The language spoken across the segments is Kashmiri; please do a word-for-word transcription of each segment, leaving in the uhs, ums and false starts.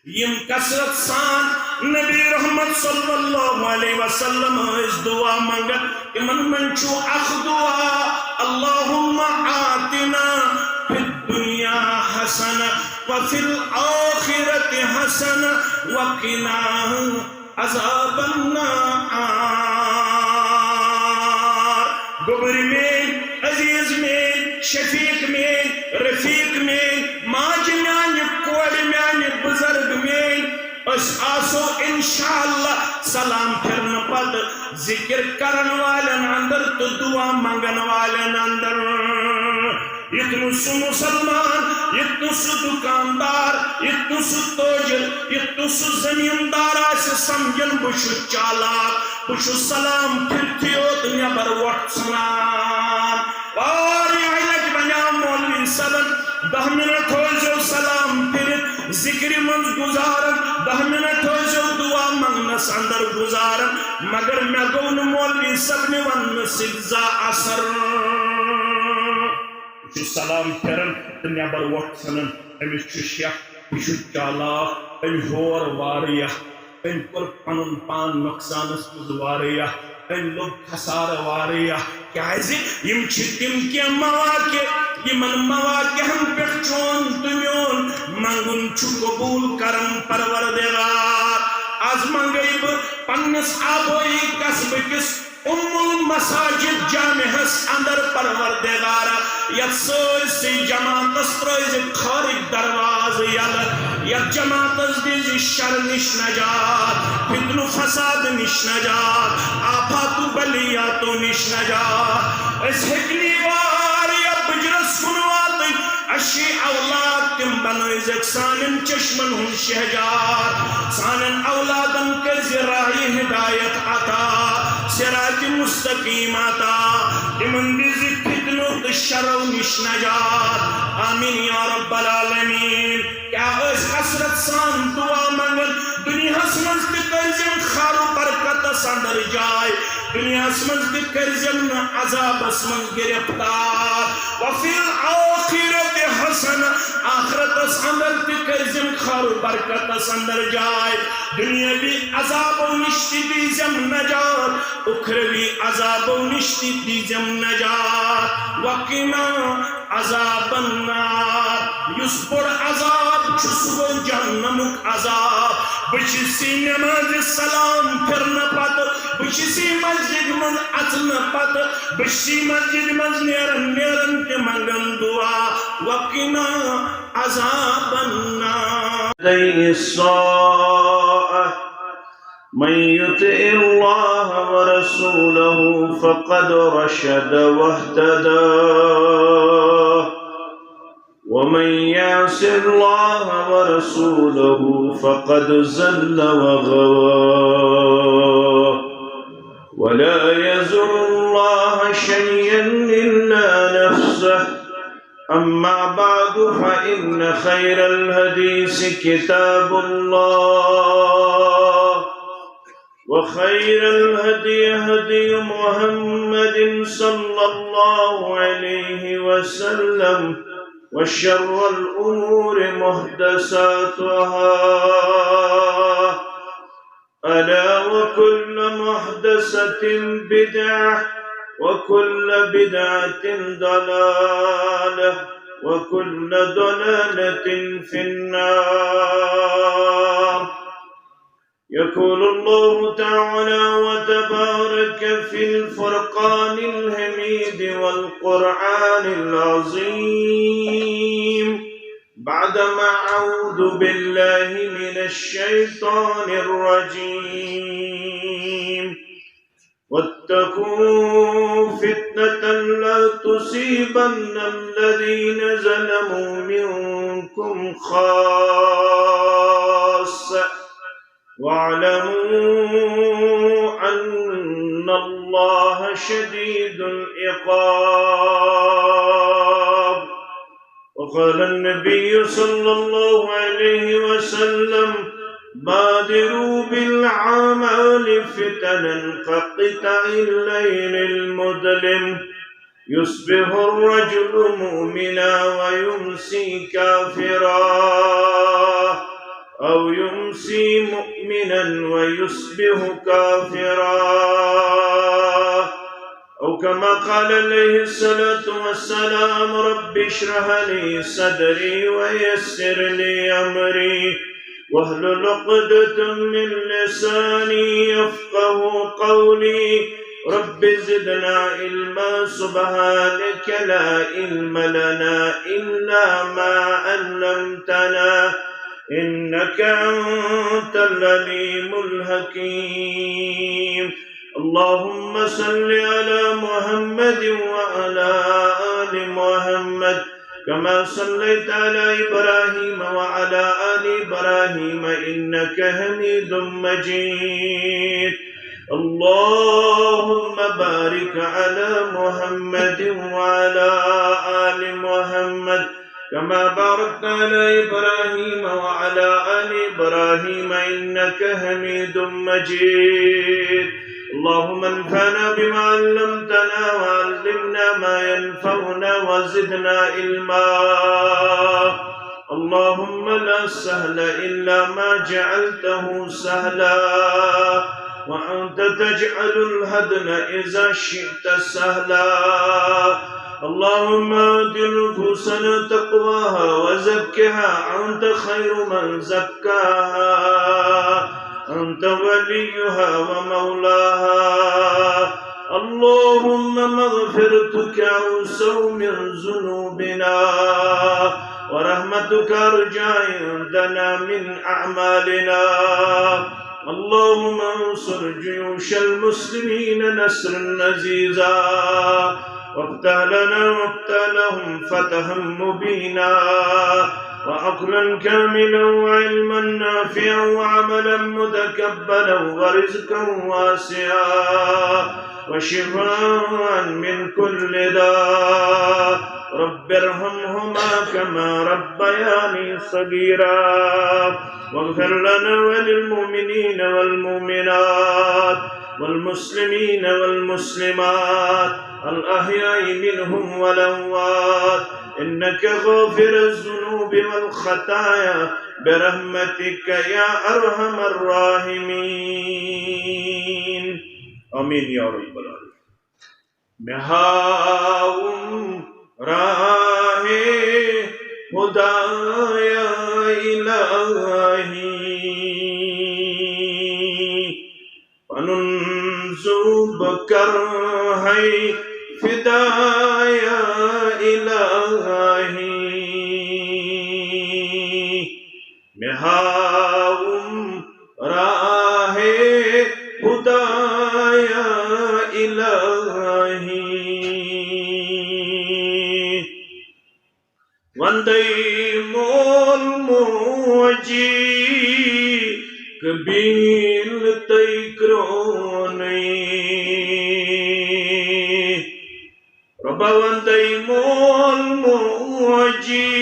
یِم کثرت سان نبی رحمت صلی اللہ علیہ وسلم ٲسۍ دعا منگان، تِمن منٛز چھُ اکھ دعا، اللہم آتنا فی الدنیا حسنہ وفی الآخرۃ حسنہ وقنا عذاب النار۔ گوٚبرۍ میٲنۍ، عزیز میٲنۍ، شفیق میٲنۍ، رفیق میٲنۍ، ماجہِ میانہِ، کورِ میانہِ، بزرگ میٲنۍ، أسۍ آسو انشاءاللہ سلام پھرنہٕ پتہٕ ذکر کرن والٮ۪ن اندر تہٕ دعا منگن والٮ۪ن اندر۔ یُتھ نہٕ سُہ مُسلمان، یُتھ نہٕ سُہ دُکاندار، یُتھ نہٕ سُہ تٲجِر، یُتھ نہٕ سُہ زٔمیٖندار آسہِ سمجھان، بہٕ چھُس چالاک، بہٕ چھُس سلام پھِرتھٕے یوت نٮ۪بر وۄٹھ ژھٕنان۔ واریاہہِ لٹہِ ونیٛاو مولوی صٲبن، دَہ منٹ تھٲوزیو سلام پھِرِتھ، ذِکرِ منٛز گُزارن، دَہ منٹ تھٲوزیو دُعا منٛگنس اندر گُزارن، مگر مےٚ گوٚو نہٕ مولوی صٲبنہِ وننہٕ سۭتۍ زانٛہہ اثر۔ یہِ چھُ سلام پھِران تہٕ نٮ۪بر وۄٹھ ژھٕنان۔ أمِس چھُ شیخ، یہِ چھُ چالاک، أمۍ ہور واریاہ، أمۍ کوٚر پنُن پان نۄقصانس منٛز واریاہ، أمۍ لوٚگ خسارٕ واریاہ۔ کیازِ؟ یِم چھِ تِم کینٛہہ مواقع، یِمن مواقعن پٮ۪ٹھ چون تہٕ میون منٛگُن چھُ قبوٗل کران پروردگار۔ از منٛگے بہٕ پننِس آبٲیی قصبہٕ کِس ام المساجد جامعس اندر، پروردگارا، یتھ سٲرسٕے جماعتس ترٲوزِ خارج دروازٕ یلہٕ، یتھ جماعتس دِزِ شر نِش نجات، فتنہٕ فساد نِش نجات، آفات و بلیاتو نِش نجات۔ أسۍ ہیٚکۍ نہٕ واریاہ بُجرس کُن واتٕنۍ، اَسہِ چھِ اولاد، تِم بنٲوزٮ۪کھ سانٮ۪ن چشمن ہُنٛد شہجار، سانٮ۪ن اولادن کٔرزِ راہِ ہدایت عطا، صراط مستقیم عطا، تِمن دِزِ فتنو تہٕ شرو نِش نجات۔ آمین یا رب العالمین۔ کیٛاہ ٲسۍ حسرت سان دعا منگان؟ دُنیاہس منٛز تہِ کٔرزٮ۪م خیر و برکتس اندر جاے، دُنیاہس منٛز تہِ کٔرزٮ۪م نہٕ عذابس منٛز گرفتار۔ وفی الآخرۃ حسنہ، آخرتس اندر تہِ کٔرزٮ۪م خیر و برکتس اندر جاے، دُنیاوی عذابو نِش تہِ دیزٮ۪م نجات، اُخروی عذابو نِش تہِ دیزٮ۪م نجات۔ وقنا عذاب النار۔ یُس بوٚڑ عذاب چھُ، سُہ گوٚو جہنمُک عذاب۔ بہٕ چھُس یہِ نمازِ سلام پھِرنہٕ پتہٕ، بہٕ چھُس یہِ مسجدِ منٛز اژنہٕ پتہٕ، بہٕ چھُس یہِ مسجدِ منٛز نیران نیران تہِ منگان دعا، وقنا عذاب النار۔ الساعة من يطع الله ورسوله فقد رشد واهتدى، ومن يعص الله ورسوله فقد ضل وغوى. ولا يضر الله شيئا إلا نفسه. أما بعد، فإن خير الحديث كتاب الله، وخير الهدي هدي محمد صلى الله عليه وسلم، وشر الأمور محدثاتها، ألا وكل محدثة بدعة، وكل بدعة ضلالة، وكل ضلالة في النار. يقول الله تعالى وتبارك في الفرقان الحميد والقرآن العظيم، بعدما أعوذ بالله من الشيطان الرجيم: واتقوا فتنة لا تصيبن الذين ظلموا منكم خاصة، واعلموا أن الله شديد العقاب. وقال النبي صلى الله عليه وسلم: بادروا بالأعمال فتنا كقطع الليل المظلم، يصبح الرجل مؤمنا ويمسي كافرا. أو يمسي مؤمنا ويصبح كافرا، أو كما قال عليه الصلاة والسلام: رب اشرح لي صدري ويسر لي أمري واحلل عقدة من لساني يفقه قولي. رب زدنا علما، سبحانك لا علم لنا إلا ما علمتنا، إنك أنت العليم الحكيم. اللهم صل على محمد وعلى آل محمد كما صليت على إبراهيم وعلى آل إبراهيم إنك حميد مجيد. اللهم بارك على محمد وعلى آل محمد كما باركت على إبراهيم وعلى آل إبراهيم إنك حميد مجيد. اللهم انفعنا بما علمتنا وعلمنا ما ينفعنا وزدنا علما. اللهم لا سهل إلا ما جعلته سهلا، وأنت تجعل الحزن إذا شئت سهلا. اللهم آت نفوسنا تقواها وزكها أنت خير من زكاها، أنت وليها ومولاها. اللهم مغفرتك أوسع من ذنوبنا، ورحمتك أرجى عندنا من أعمالنا. اللهم انصر جيوش المسلمين نصرا عزيزا، وافتح لنا وافتح لهم فتحا مبينا، وعقلا كاملا وعلما نافعا وعملا متقبلا ورزقا واسعا وشفاء من كل داء. رب ارحمهما كما ربياني صغيرا. واغفر لنا وللمؤمنين والمؤمنات والمسلمين والمسلمات الأحياء منهم والأموات إنك غافر الذنوب والخطايا برحمتك يا أرحم الراحمين. آمين يا رب العالمين. مےٚ ہاوُم راہِ خدایا الہی، پنُن زُو بہٕ کرہے فدایا الہی۔ مےٚ ہاوُم راہِ خدایا الہی۔ وندے مول موجی قبیل تئی کرونی۔ رۄبا وندے مول موجی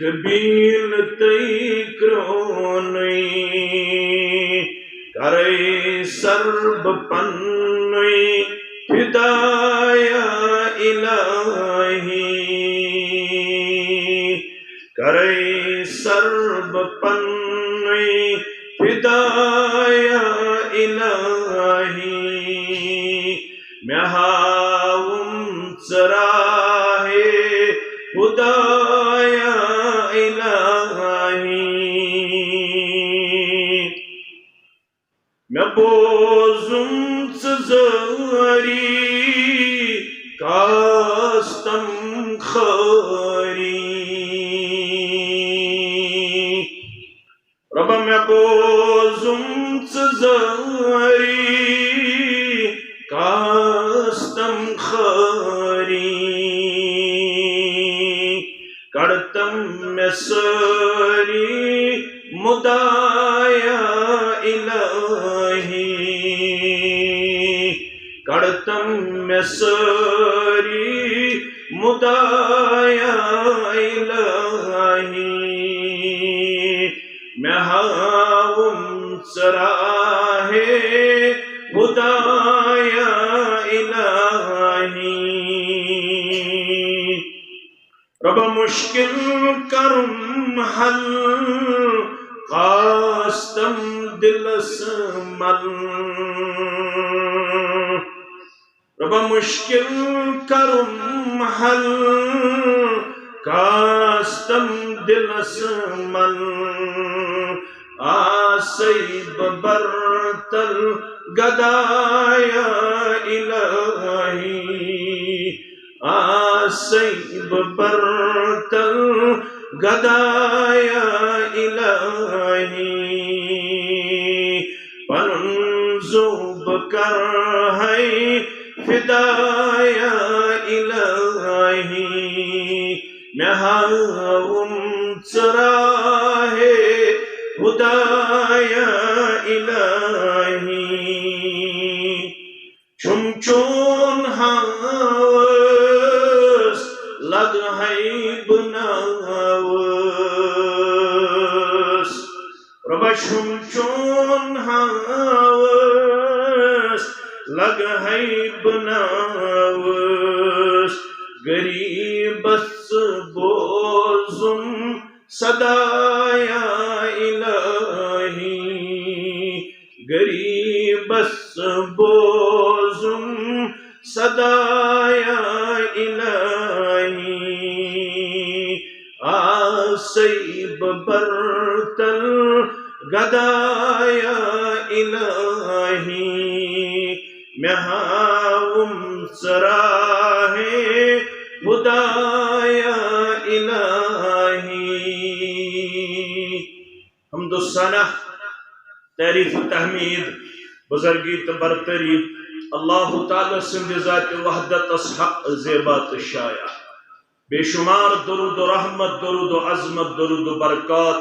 قبیل تئی کرونی۔ کرے سر بہٕ پنُے فدایا الہی۔ کرے سر بہٕ پنُے فدایا الہی۔ مےٚ ہاوُم ژٕ راہِ خدایا الہی۔ مےٚ بوزُم ژٕ زٲری کاستم خٲری۔ رۄبا مےٚ بوزُم ژٕ زٲری کاستم خٲری۔ کڑتم مےٚ سٲری مدایا الہی۔ کڑتم مےٚ سٲری مدایا الہی۔ مےٚ ہاوُم ژٕ راہِ خدایا الہی۔ رۄبا مشکل کرُم حل دلس مل۔ رۄبا مشکل کرم حل، کاستم دلس مل۔ آسے بہٕ برتل گدایا الہی، آسے بہٕ برتل گدایا الہی۔ پنُن زُو بہٕ کرہے فدایا الہی۔ مےٚ ہاوُم ژٕ راہے ہدایا الہی۔ چھُم چون ہاوس، لگہے بہٕ ناوس۔ رۄبا چھُم چون ہاوس، لگہے بہٕ ناوس۔ غریبس بوزُم صدایا الہی، غریبس بوزُم صدایا الہی۔ آسے بہٕ برتل گدایا الہی، مےٚ ہاوُم ژٕ راہے ہدایا الہی۔ حمد و ثنا، تعریف و تحمید، بزرگی تہٕ برتری اللہ تعالیٰ سٕنٛدِ ذاتِ وحدتس حق، زیبا تہٕ شایع۔ بے شمار درود و رحمت، درود و عظمت، درود و برکات،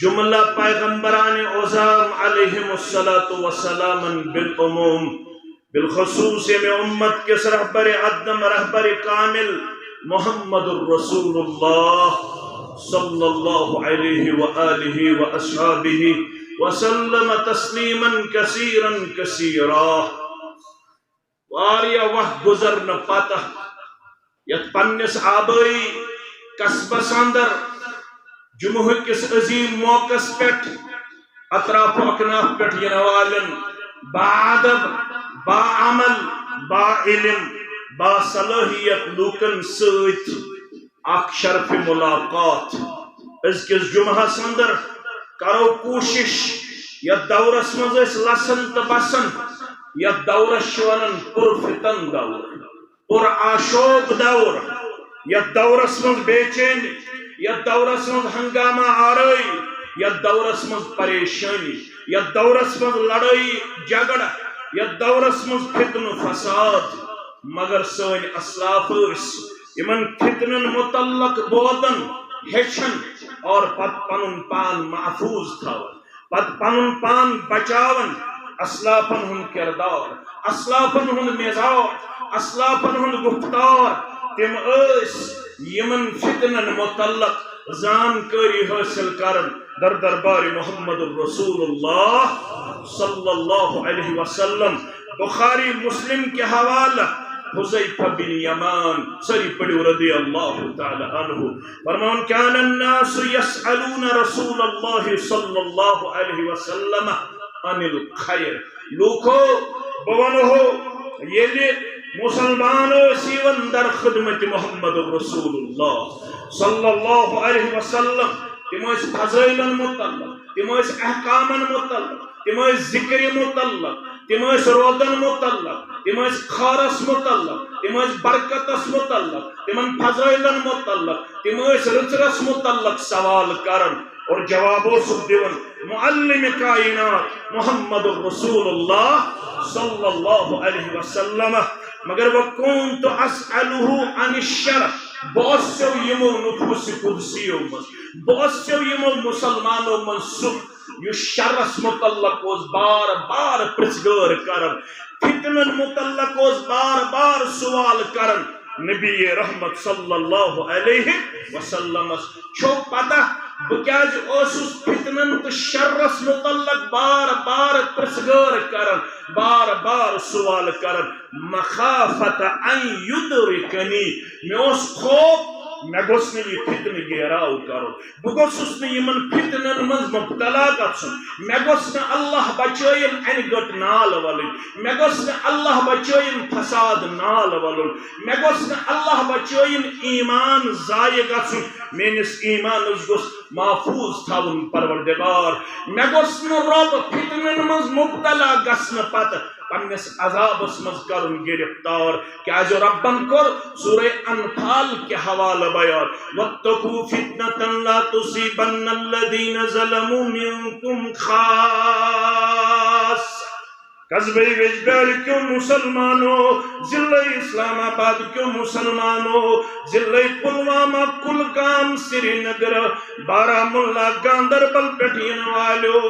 جملہ پیغمبران عظام علیہم الصلاۃ والسلام بالعموم، بالخصوص ییٚمہِ امت کِس رہبر اعظم، رہبر کامل محمد الرسول اللہ صلی اللہ علیہ وآلہ وأصحابہ وسلم تسلیما کثیرا کثیرا۔ واریاہ وقت گزرنہٕ پتہٕ یتھ پننس آبٲیی قصبس اندر جمعہ کِس عظیم موقعس پٮ۪ٹھ اطراف و اکناف پٮ۪ٹھ یِنہٕ والٮ۪ن باادب، باعمل، باعلم، باصلٲحیت لوٗکن سۭتۍ اکھ شرف ملاقات۔ أزکِس جمعہس اندر کرو کوٗشش، یتھ دورس منٛز أسۍ لسن تہٕ بسن، یتھ دورس چھِ ونان پرفتن دور، پر آشوب دور، یتھ دورس منٛز بے چینی، یتھ دورس منٛز ہنگامہ آرٲیی، یتھ دورس منٛز پریشٲنی، یتھ دورس منٛز لڑٲیی جھگڑٕ، یتھ دورس منٛز فتنہٕ فساد۔ مگر سٲنۍ اسلاف ٲسۍ یِمن فتنن متعلق بوزان، ہیٚچھان اور پتہٕ پنُن پان محفوظ تھاوان، پتہٕ پنُن پان بچاوان۔ اسلافن ہُنٛد کردار، اسلافن ہُنٛد مزاج، اسلافن ہُنٛد گفتار، تِم ٲسۍ یِمن فتنن متعلق زانکٲری حٲصِل کران۔ در دربار محمد الرسول اللہ صلی اللہ علیہ وسلم، بخاری مسلم کے حوالہ، حذیفہ بن یمان، سٲری پٔرِو رضی اللہ تعالی عنہ، فرماوان، كان الناس يسألون رسول الله صلى الله عليه وسلم عن الخير۔ لوٗکو، بہٕ وَنہو، ییٚلہِ مسلمان ٲسۍ یِوان در خدمت محمد رسول اللہ صلی اللہ علیہ وسلم، تِم ٲسۍ فضٲیلن متعلق، تِم ٲسۍ احکامن متعلق، تِم ٲسۍ ذکرِ متعلق، تِم ٲسۍ روزن متعلق، تِم ٲسۍ خٲرس متعلق، تِم ٲسۍ برکتس متعلق، تِمن فضٲیلن متعلق، تِم ٲسۍ رٕژرس متعلق سوال کران۔ اور جواب اوسُکھ دِوان معلم کائنات محمد رسول اللہ صلی اللہ علیہ وسلم۔ مگر وَكُنْتُ أَسْأَلُهُ عَنِ الشَّرِّ، بہٕ اوسُس یِمو نفوس قدسیو منٛز، بہٕ اوسُس یِمو مسلمانو منٛز سُہ یُس شرس متعلق اوس بار بار پرژھ گٲر کران، فتنن متعلق اوس بار بار سوال کران۔ نبی رحمت صلی اللہ علیہ وسلمس چھو پتہ بہٕ کیازِ اوسُس فتنن تہٕ شرس متعلق بار بار پرژھ گٲر کران، بار بار سوال کران؟ مخافة أن يدركني، مےٚ اوس خوف مےٚ گوٚژھ نہٕ یہِ فتنہٕ گیراو کرُن، بہٕ گوٚژھُس نہٕ یِمن فتنن منٛز مبتلا گژھُن، مےٚ گوٚژھ نہٕ اللہ بچٲیِن انہِ گٔٹ نال ولٕنۍ، مےٚ گوٚژھ نہٕ اللہ بچٲیِن فساد نال ولُن، مےٚ گوٚژھ نہٕ اللہ بچٲیِن ایمان ضایع گژھُن، میٲنِس ایمانس گوٚژھ محفوظ تھاوُن پروردگار۔ مےٚ گوٚژھ نہٕ رۄب فتنن منٛز مبتلا گژھنہٕ پتہٕ پننِس عذابس منٛز کرُن گرفتار، کیازِ رۄبن کوٚر سورہ انفال کہِ حوالہٕ بیان، "واتقوا فتنة لا تصيبن الذين ظلموا منكم خاصة۔" قصبہ یجبیار کیو مسلمانو، ضلع اسلام آباد کیو مسلمانو، ضلع پلوامہ، کلگام، سری نگر، بارہمولہ، گاندربل پٮ۪ٹھ یِنہٕ والیو،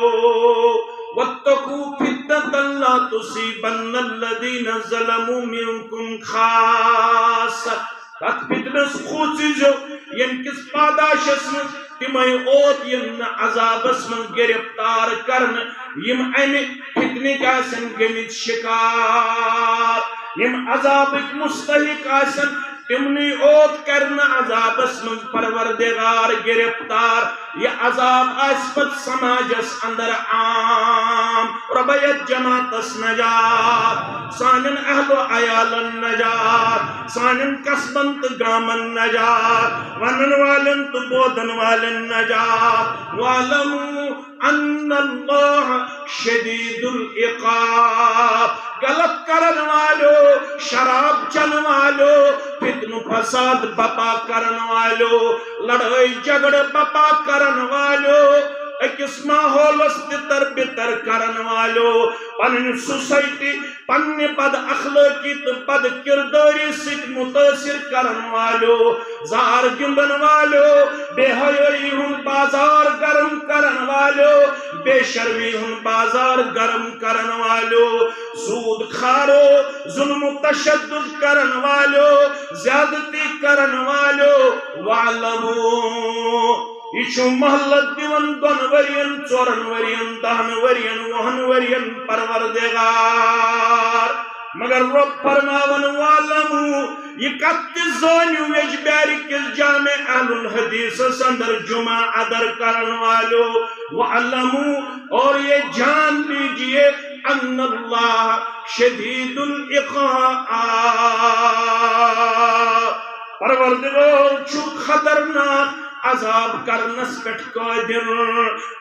"واتقوا فتنة لا تصيبن الذين ظلموا منكم خاصة۔" تتھ فتنس کھوژِزیو، ییٚمہِ کِس پاداشس منٛز تِمے اوت یِن نہٕ عذابس منٛز گرفتار کرنہٕ، یِم امہِ فتنٕکۍ آسن گٔمٕتۍ شکار، یِم عذابٕکۍ مستحق آسن، تِمنٕے اوت کرِ نہٕ عذابس منٛز پروردگار گرفتار۔ یہِ عذاب آسہِ پتہٕ سماجس اندر عام۔ رۄبا، یتھ جماعتس نجات، سانٮ۪ن اہل و عیالن نجات، سانٮ۪ن قصبن تہٕ گامن نجات، ونن والٮ۪ن تہٕ بوزن والٮ۪ن نجات۔ "واعلموا ان اللہ شدید العقاب۔" غلط کرن والیو، شراب چن والیو، فتنہٕ فساد بپا کرن والیو، لڑٲے جھگڑٕ بپا کرن والیو، أکِس ماحولس تِتر بِتر کرن والیو، پنٕنۍ سوسائٹی پننہِ بد اخلٲقی تہٕ بد کردٲری سۭتۍ متٲثر کرن والیو، زار گِنٛدن والیو، بے حیٲیی ہُنٛد بازار گرم کرن والیو، بے شرمی ہُنٛد بازار گرم کرن والیو، سود خارو، ظلم و تشدد کرن والیو، زیادتی کرن والیو، واعلموا، یہِ چھُ مہلت دِوان دۄن ؤرین، ژورن ؤرین، دہن ؤرین، وُہن ؤرین، پروردگار۔ مگر رۄب فرماوان، "واعلموا"، یہِ کتھ تہِ زٲنِو، یجبیارِ کِس جامع اہل الحدیثس اندر جمعہ ادر کرن والیو، "واعلموا"، اور یہ جان لیجئے، "ان اللہ شدید العقاب"، پروردگار چھُ خطرناک عذاب کرنس پٮ۪ٹھ قٲدر۔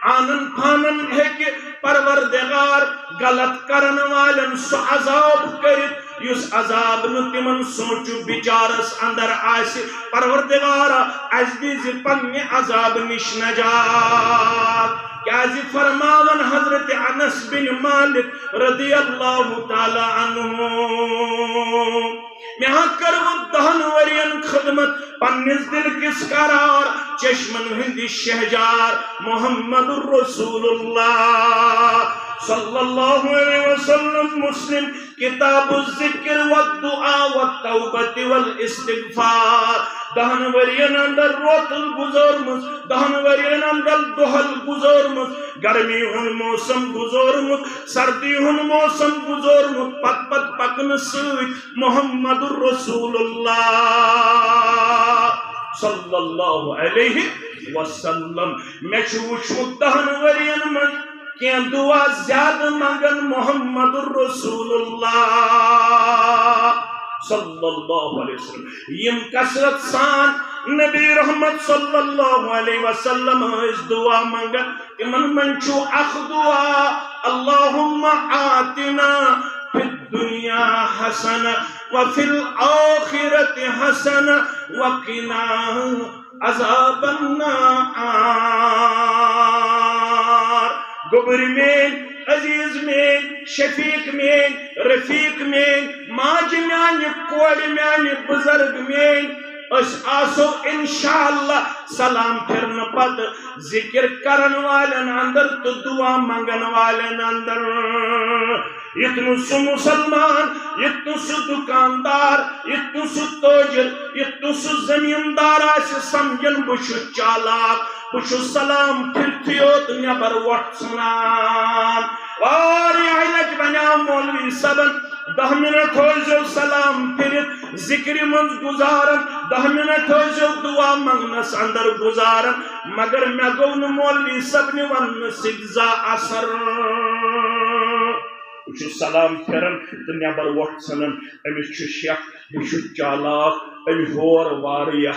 آنن پانن ہیٚکہِ پروردگار غلط کرن والٮ۪ن سُہ عذاب کٔرِتھ، یُس عذاب نہٕ تِمن سونچو بِچارس اندر آسہِ۔ پروردگارا، اسہِ دیٖزِ پننہِ عذاب نِش نجات۔ کیازِ فرماوان حضرت انس بن مالک رضی اللہ تعالی عنہ، مےٚ ہا کٔروٕ دہن ؤرین خدمت پننِس دِل کِس قرار، چشمن ہٕنٛدِ شہجار محمد رسول اللہ صلی اللہ علیہ وسلم۔ مسلم، کتاب الذکر والدعاء والتوبۃ والاستغفار۔ دہن ؤرین اندر روتل گزٲرمٕژ، دہن ؤرین اندر دۄہل گزٲرمٕژ، گرمی ہُنٛد موسم گزورمُت، سردی ہُنٛد موسم گزورمُت، پتہٕ پتہٕ پکنہٕ سۭتۍ محمد رسول اللہ صلی اللہ علیہ وسلم۔ مےٚ چھُ وُچھمُت دہن ؤرین منٛز کینٛہہ دعا زیادٕ منٛگن محمد رسول اللہ صلی اللہ علیہ وسلم، یِم کثرت سان نبی رحمت صلی اللہ علیہ وسلم ٲسۍ دعا منٛگان۔ تِمن منٛز چھُ اکھ دعا، اللہم آتنا فی الدنیا حسنہ وفی الآخرۃ حسنہ وقنا عذاب النار۔ گوٚبٕرۍ میٲنۍ، عزیز میٲنۍ، شفیق میٲنۍ، رفیق میٲنۍ، ماجہِ میانہِ، کورِ میانہِ، بزرگ میٲنۍ، أسۍ آسو انشاءاللہ سلام پھرنہٕ پتہٕ ذکر کرن والٮ۪ن اندر تہٕ دعا منگن والٮ۪ن اندر۔ یُتھ نہٕ سُہ مسلمان، یُتھ نہٕ سُہ دکاندار، یُتھ نہٕ سُہ تٲجر، یُتھ نہٕ سُہ زمیٖندار آسہِ سمجھن بہٕ چھُس چالاک، بہٕ چھُس سلام پھرتھٕے یوت نٮ۪بر وۄٹھ ژھٕنان۔ واریاہہِ لٹہِ بنیٛاو مولوی صٲبن دَہ منٹ تھٲوزیو سلام پھِرِتھ ذِکرِ منٛز گُزاران، دَہ منٹ تھٲوزیو دُعا منٛگنَس اندر گُزاران، مگر مےٚ گوٚو نہٕ مولوی صٲبنہِ وننہٕ سۭتۍ زانٛہہ اثر۔ بہٕ چھُس سلام پھِران تہٕ نٮ۪بر وۄٹھ ژھٕنان۔ أمِس چھُ شیخ، یہِ چھُ چالاک، أمۍ ہور واریاہ،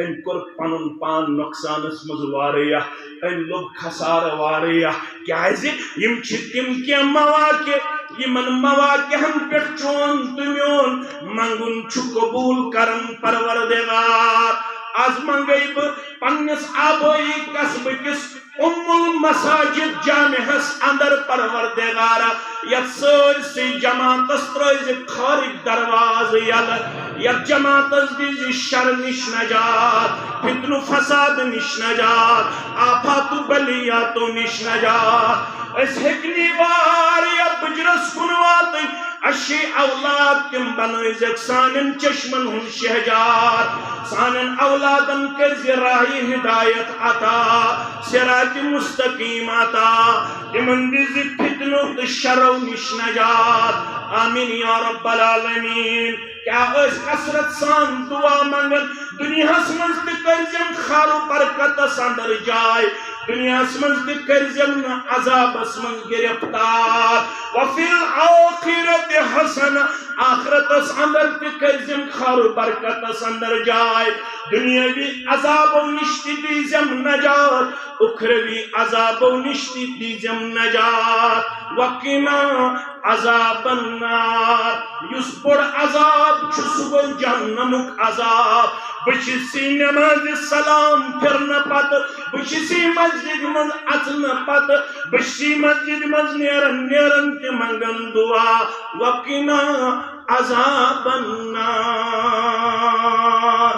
أمۍ کوٚر پنُن پان نۄقصانس منٛز واریاہ، أمۍ لوٚب خسارٕ واریاہ۔ کیازِ؟ یِم چھِ تِم کینٛہہ مواقع، یِمن مواقعن پٮ۪ٹھ چون تہٕ میون منٛگُن چھُ قبوٗل کران پروردگار۔ از منٛگے بہٕ پننِس آبٲیی قصبہٕ کِس ام المساجد جامعس اندر پروردگارا، یتھ سٲرسٕے جماعتس ترٲوزِ خارج دروازٕ یلہٕ، یتھ جماعتس دِزِ شر نِش نجات، فتنہٕ فساد نِش نجات، آفات و بلیاتو نِش نجات۔ أسۍ ہیٚکۍ نہٕ واریاہ بُجرس کُن واتٕنۍ، اَسہِ چھِ اولاد، تِم بنٲوزٮ۪کھ سانٮ۪ن چشمن ہُنٛد شہجار۔ سانٮ۪ن اولادن کٔرزِ راہِ ہدایت عطا، صراط مستقیم عطا۔ تِمن دِزِ فتنو تہٕ شرو نِش نجات۔ آمین یا رب العالمین۔ کیٛاہ أسۍ کثرت سان دعا منگان؟ دُنیاہس منٛز تہِ کٔرزٮ۪م خیر و برکتس اندر جاے، دُنیاہس منٛز تہِ کٔرزٮ۪م نہٕ عذابس منٛز گرفتار۔ وفی الآخرۃ حسنہ، آخرتس اندر تہِ کٔرزٮ۪م خیر و برکتس اندر جاے۔ دُنیاوی عذابو نِش تہِ دیٖزٮ۪م نجات، اُخروی عذابو نِش تہِ دیٖزٮ۪م نجات۔ وقنا عذاب النار۔ یُس بوٚڑ عذاب چھُ، سُہ گوٚو جہنمُک عذاب۔ بہٕ چھُس یہِ نمازِ سلام پھِرنہٕ پتہٕ، بہٕ چھُس یہِ مسجدِ منٛز اژنہٕ پتہٕ، بہٕ چھُس یہِ مسجدِ منٛز نیران نیران تہِ منگان دعا، وقنا عذاب النار۔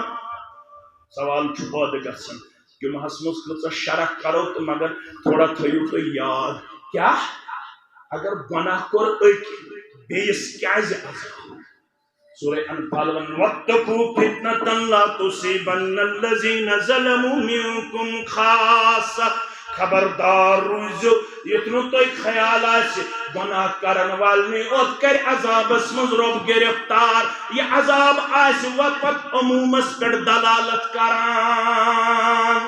سوال چھُ پٲدٕ گژھان، جمعہس منٛز کۭژاہ شرح کرو تہٕ مگر تھوڑا تھٲیِو تُہۍ یاد۔ کیٛاہ؟ اگر گۄناہ کوٚر أکۍ، بیٚیِس کیٛازِ عذاب؟ سورہ انفال ون، واتقوا فتنة لا تصيبن الذين ظلموا منكم خاصة۔ خبردار روٗزِو، یُتھ نہٕ تۄہہِ خیال آسہِ، گۄناہ کرن والنٕے اوت کرِ عذابس منٛز رۄب گرفتار۔ یہِ عذاب آسہِ وۄنۍ پتہٕ عموٗمس پٮ۪ٹھ دلالت کران۔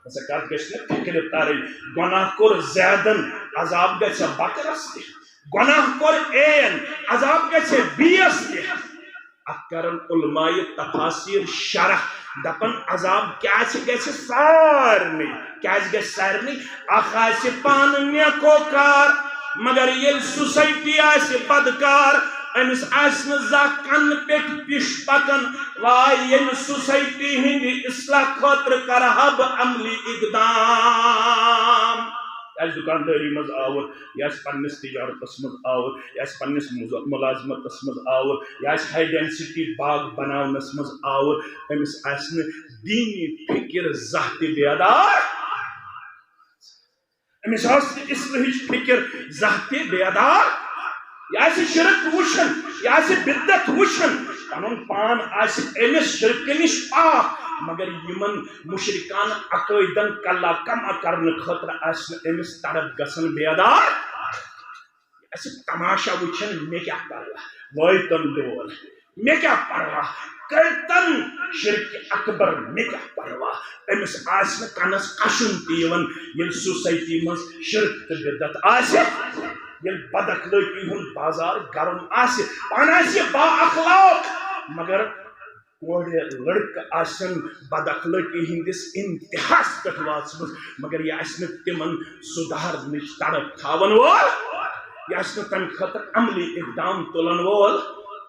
ہسا کتھ گژھِ نہٕ فکرِ ترٕنۍ، گۄناہ کوٚر زیدن، عذاب گژھِ بکرس تہِ۔ گۄناہ کوٚر اے ین، عذاب گژھِ بیس تہِ۔ اتھ کرن علماء تفاسیر شرح، دپن عذاب کیازِ گژھِ سارنٕے، کیازِ گژھِ سارنٕے؟ اکھ آسہِ پانہٕ نیکو کار، مگر ییٚلہِ سوسایٹی آسہِ بدکار، أمِس آسہِ نہٕ زانٛہہ کنہٕ پٮ۪ٹھ پِش پکان، واے ییٚمہِ سوسایٹی ہٕنٛدِ اصلاح خٲطرٕ کرٕ ہا بہٕ عملی اقدام۔ یہِ آسہِ دُکاندٲری منٛز آوُر، یہِ آسہِ پننِس تجارتس منٛز آوُر، یہِ آسہِ پننِس مُز-، مُلازمتس منٛز آوُر، یہِ آسہِ ہاے ڈینسٹی باغ بناونس منٛز آوُر، أمِس آسہِ نہٕ دیٖنی فکر زانٛہہ تہِ بیدار۔ أمِس آسہِ نہٕ اصلٲحٕچ فکر زانٛہہ تہِ بیدار۔ یہِ آسہِ شرک وٕچھان، یہِ آسہِ بدعت وٕچھان، پنُن پان آسہِ أمِس شرکہٕ نِش پاک، مگر یِمن مشرکانہٕ عقٲیدن کلا کما کرنہٕ خٲطرٕ آسہِ نہٕ أمِس تڑپ گژھان بیدار۔ یہِ آسہِ تماشہ وٕچھان، مےٚ کیٛاہ پرواہ، وٲتن ڈول۔ مےٚ کیٛاہ پرواہ، کٔرتن شرک اکبر، مےٚ کیٛاہ پرواہ۔ أمِس آسہِ نہٕ کنس کشُن تہِ یِوان، ییٚلہِ سوسایٹی منٛز شرک تہٕ بدعت آسہِ، ییٚلہِ بد اخلٲقی ہُنٛد بازار گرم آسہِ، پانہٕ آسہِ با اخلاق، مگر کورِ لڑکہٕ آسن بد اخلٲقی ہٕنٛدِس انتہاہس پٮ۪ٹھ وٲژمٕژ، مگر یہِ آسہِ نہٕ تِمن سُدھارنٕچ تڑپ تھاون وول، یہِ آسہِ نہٕ تمہِ خٲطرٕ عملی اقدام تُلن وول۔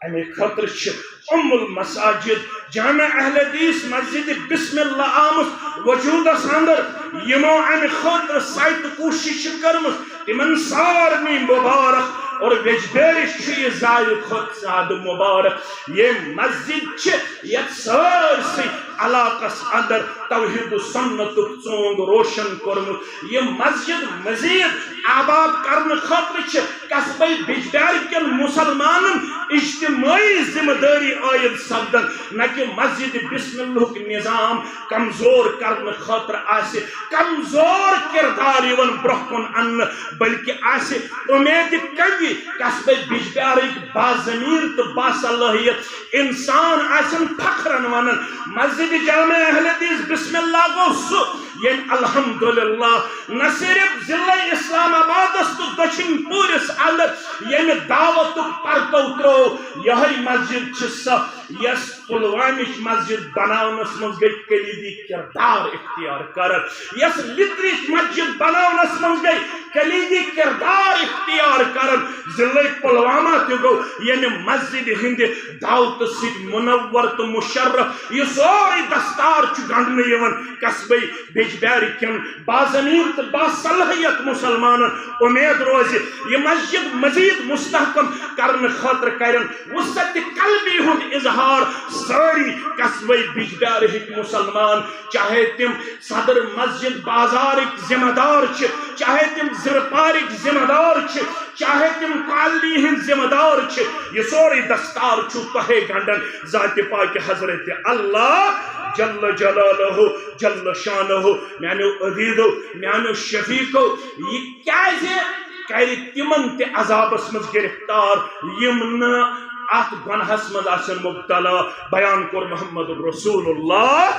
امہِ خٲطرٕ چھِ ام المساجد جامع اہل حدیث مسجد بسم اللہ آمٕژ وجودس اندر، یِمو امہِ خٲطرٕ سعی تہٕ کوٗشش چھِ کٔرمٕژ، تِمن سارنٕے مبارک اور ویجبیرش چھُ یہِ زیادٕ کھۄتہٕ زیادٕ مبارک۔ یہِ مسجد چھِ یتھ سٲرسٕے علاقس اندر توحید و سنتُک ژونگ روشن کوٚرمُت۔ یہِ مسجد مزید آباد کرنہٕ خٲطرٕ چھِ قصبے بجبیارِ کٮ۪ن مسلمانن اجتماعی ذمہ دٲری عائد سپدان، نہ کہ مسجد بسم اللہُک نظام کمزور کرنہٕ خٲطرٕ آسہِ کمزور کردار یِوان برونٛہہ کُن اننہٕ، بلکہ آسہِ امید قوی قصبے بجبیارٕکۍ باضمیر تہٕ باصلاحیت انسان آسن فخرن ونان، مسجد جامع اہل حدیث بسم اللہ گوٚو سُہ، ییٚمۍ الحمدللہ نہ صرف ضلع اسلام آبادس تہٕ دٔچھِنۍ پوٗرِس اندر ییٚمہِ دعوتُک پرتو ترٛوو، یِہوٚے مسجد چھِ سۄ، یۄس پلوامٕچ مسجد بناونس منٛز گٔے کلیدی کردار اختیار کران، یۄس لترٕچ مسجد بناونس منٛز گٔے کلیدی کردار اختیار کران۔ ضلع پلوامہ تہِ گوٚو ییٚمہِ مسجد ہٕنٛدِ دعوتہٕ سۭتۍ منور تہٕ مشرف۔ یہِ سورُے دستار چھُ گنٛڈنہٕ یِوان قصبے بجبیارِ کٮ۪ن باضمیر تہٕ باصلاحیت مسلمانن۔ امید روزِ، یہِ مسجد مزید مستحکم کرنہٕ خٲطرٕ کرن وسعت قلبی ہُنٛد اظہار سٲری قصبے بجبیارٕکۍ مسلمان، چاہے تِم صدر مسجد بازارٕکۍ ذمہ دار چھِ، چاہے تِم زِرپارٕکۍ ذمہ دار چھِ، چاہے تِم کالنی ہٕنٛدۍ ذمہ دار چھِ، یہِ سورُے دستار چھُ تۄہے گنٛڈان ذاتِ پاکِ حضرت اللہ جل جلالہ، جل شانہ۔ میانیو عزیزو، میانیو شفیقو، یہِ کیازِ کرِ تِمن تہِ عذابس منٛز گرفتار، یِم نہٕ اتھ گۄنہس منٛز آسن مبتلا۔ بیان کوٚر محمد رسول اللہ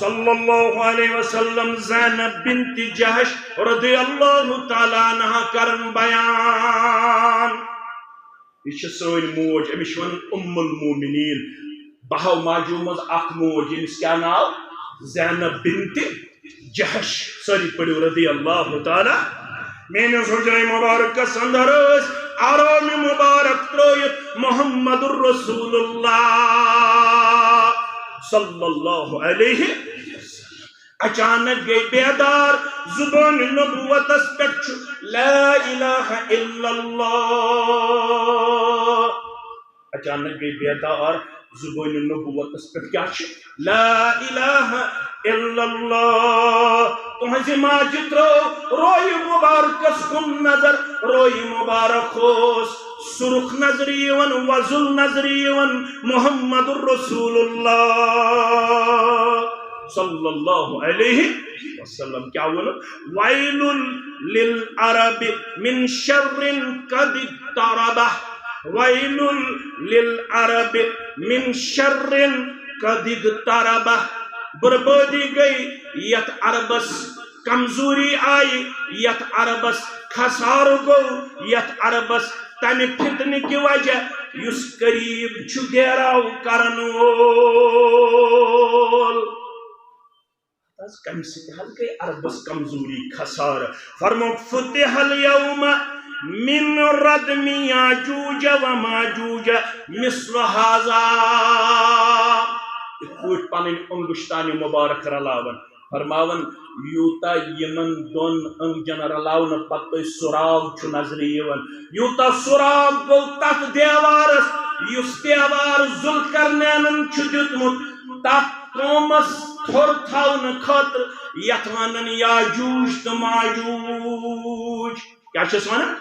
صلی اللہ علیہ وسلم زینب بنت جحش رضی اللہ تعالیٰ عنہا کرن بیان۔ یہِ چھِ سٲنۍ موج، أمِس چھِ وَنان اُم المومنیٖن۔ بَہَو ماجو منٛز اَکھ موج، ییٚمِس کیٛاہ ناو؟ زینب بنت جحش۔ سٲری پٔرِو رضی اللہ تعالیٰ۔ میٲنِس حجرے مبارکس اندر ٲسۍ آرام مبارک ترٲوِتھ محمد رسول اللہ صلی اللہ علیہ وسلم۔ اچانک گٔے بیدار، زبان نبوتس پٮ۪ٹھ چھُ لا الہ الا اللہ۔ اچانک گٔے بیدار، زبان نبوتس پٮ۪ٹھ کیٛاہ چھُ؟ لا الہ الا اللہ۔ تُہنٛزِ ماجہِ ترٲو روے مبارکس کُن نظر، روے مبارک اوس سرخ نظرِ یِوان، وۄزُل نظرِ یِوان، محمد رسول اللہ صلی اللہ علیہ وسلم۔ کیٛاہ ووٚنُکھ؟ ویل للعرب من شر قد اقتربہ، ویل للعرب من شر قد اقتربہ۔ بربٲدی گٔے یتھ عربس، کمزوری آیہِ یتھ عربس، خسارٕ گوٚو یتھ عربس، تمہِ فتنہٕ کہِ وجہ یُس قریب چھُ گیراو کرن وول۔ حض کمہِ سۭتۍ حض گٔے عربس کمزوری، خسارٕ؟ فرمووُکھ، فتح الیوم من ردم یاجوج و ماجوج مثل ھذا۔ یِتھ پٲٹھۍ پنٕنۍ انگشتانہِ مبارک رلاوان، فرماوان، یوٗتاہ یِمن دۄن أنٛگجن رلاونہٕ پتہٕ تۄہہِ سراغ چھُ نظرِ یِوان، یوٗتاہ سراغ گوٚو تتھ دیوارس، یُس دیوار ذوالقرنینن چھُ دیُتمُت تتھ قومس تھوٚر تھاونہٕ خٲطرٕ، یتھ ونان یاجوج تہٕ ماجوج۔ کیٛاہ چھِس ونان؟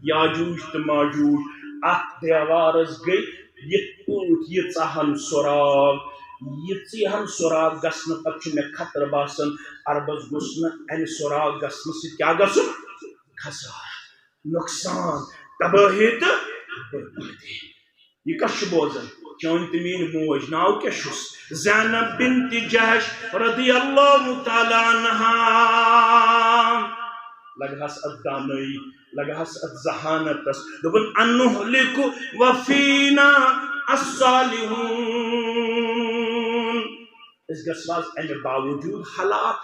یاجوج تہٕ ماجوج۔ اتھ دیوارس گٔے یِتھ پٲٹھۍ ییٖژاہن سراغ، ییٖژاہن سراغ گژھنہٕ پتہٕ چھُ مےٚ خطرٕ باسان، عربس گوٚژھ نہٕ امہِ سراغ گژھنہٕ سۭتۍ کیٛاہ گژھُن؟ خسارٕ، نۄقصان، تبٲہی تہٕ بربٲدی۔ یہِ کس چھُ بوزان؟ چٲنۍ تہٕ میٲنۍ موج، ناو کیٛاہ چھُس؟ زینب بنت جحش رضی اللہ تعالیٰ عنہا۔ لگہس اتھ دانٲیی، لگہس اتھ ذہانتس۔ دوٚپُن، انہلک وفینا الصالحون۔ أسۍ گژھو از امہِ باوجود ہلاک،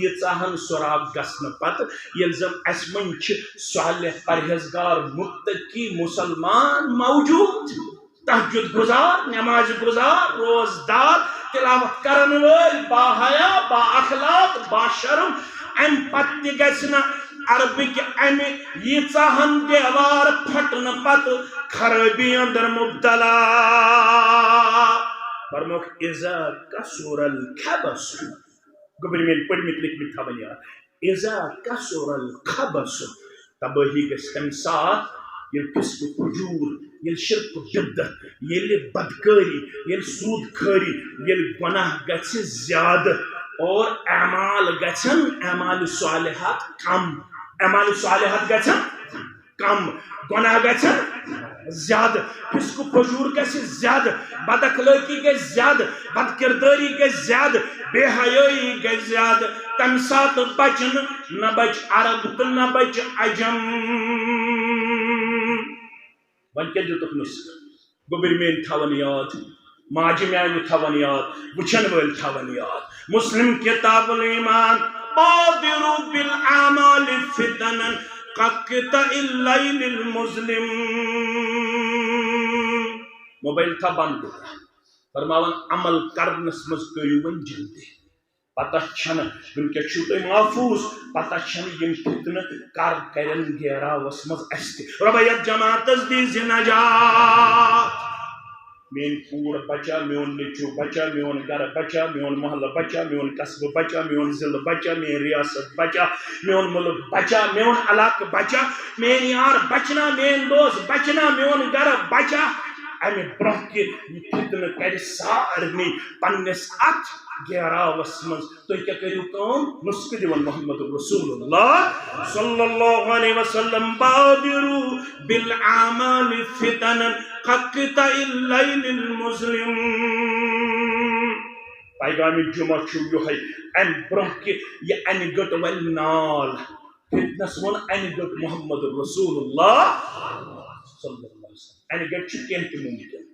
ییٖژاہن سراغ گژھنہٕ پتہٕ، ییٚلہِ زن اسہِ منٛز چھِ صالح، پرہیزگار، متقی مسلمان موجود، تہجد گزار، نماز گزار، روزدار، تلاوت کرن وٲلۍ، باحیا، با اخلاق، با شرم۔ امہِ پتہٕ تہِ گژھِ نہٕ عربٕکۍ امہِ ییٖژاہن دیوار پھٹنہٕ پتہٕ خرٲبی اندر مبتلا۔ فرموکھ، "اذا کثر الخبث"، گوٚبرۍ میٲنۍ پٔرمٕتۍ لیکھمٕتۍ تھاوان یاد، "اذا کثر الخبث"، تبٲہی گژھِ تمہِ ساتہٕ ییٚلہِ فسق و فجور، ییٚلہِ شرک و بدعت، ییٚلہِ بدکٲری، ییٚلہِ سود خٲری، ییٚلہِ گۄناہ گژھِ زیادٕ اور اعمال گژھن، اعمال صالحات کم، اعمال صالحات گژھن کم، گۄناہ گژھن زیادٕ، فسق و فجور گژھِ زیادٕ، بد اخلٲقی گژھِ زیادٕ، بد کردٲری گژھِ زیادٕ، بے حیٲیی گژھِ زیادٕ۔ تمہِ ساتہٕ بچہِ نہٕ، نہ بچہِ عرب تہٕ نہ بچہِ عجم۔ وۄنۍ کیٛاہ دیُتُکھ نُسخہٕ؟ گوٚبرۍ میٲنۍ تھاوان یاد، ماجہِ میانہِ تھاوان یاد، وٕچھن وٲلۍ تھاوان یاد۔ مسلم کتاب الایمان، "بادروا بالاعمال فتنا کقطع اللیل المظلم"۔ موبایل تھا بند۔ فرماوان، عمل کرنس منٛز کٔرِو وۄنۍ جلدی۔ پتہ چھنہٕ، وٕنکیٚس چھِو تُہۍ محفوظ، پتہ چھنہٕ یِم فتنہٕ کر کرن گیراوس منٛز اسہِ تہِ۔ رۄبہ، یتھ جماعتس دیٖزِ نجات۔ میٲنۍ کوٗر بچا، میون نیٚچو بچا، میون گرٕ بچا، میون محلہٕ بچا، میون قصبہٕ بچا، میون ضلعہٕ بچا، میٲنۍ ریاست بچا، میون مُلک بچا، میون علاقہٕ بچا، میٲنۍ یار بچنا، میٲنۍ دوست بچنا، میون گرٕ بچا۔ امہِ برونٛہہ کہِ یہِ فتنہٕ کرِ سارنٕے پننِس اتھ گیراوس منٛز۔ تُہۍ کیٛاہ کٔرِو کٲم؟ نُسخہٕ دِوان محمد رسول اللہ صلی اللہ علیہ وسلم، "بادروا بالاعمال فتنا کقطع اللیل المظلم"۔ پیغام جمعہ چھُ یِہوٚے، امہِ برونٛہہ کہِ یہِ انہِ گٔٹ ولہِ نال، فتنس ووٚن انہِ گٔٹ محمد رسول اللہ صلی اللہ علیہ وسلم۔ انہِ گٔٹ چھُ کینٛہہ تہِ ممکن۔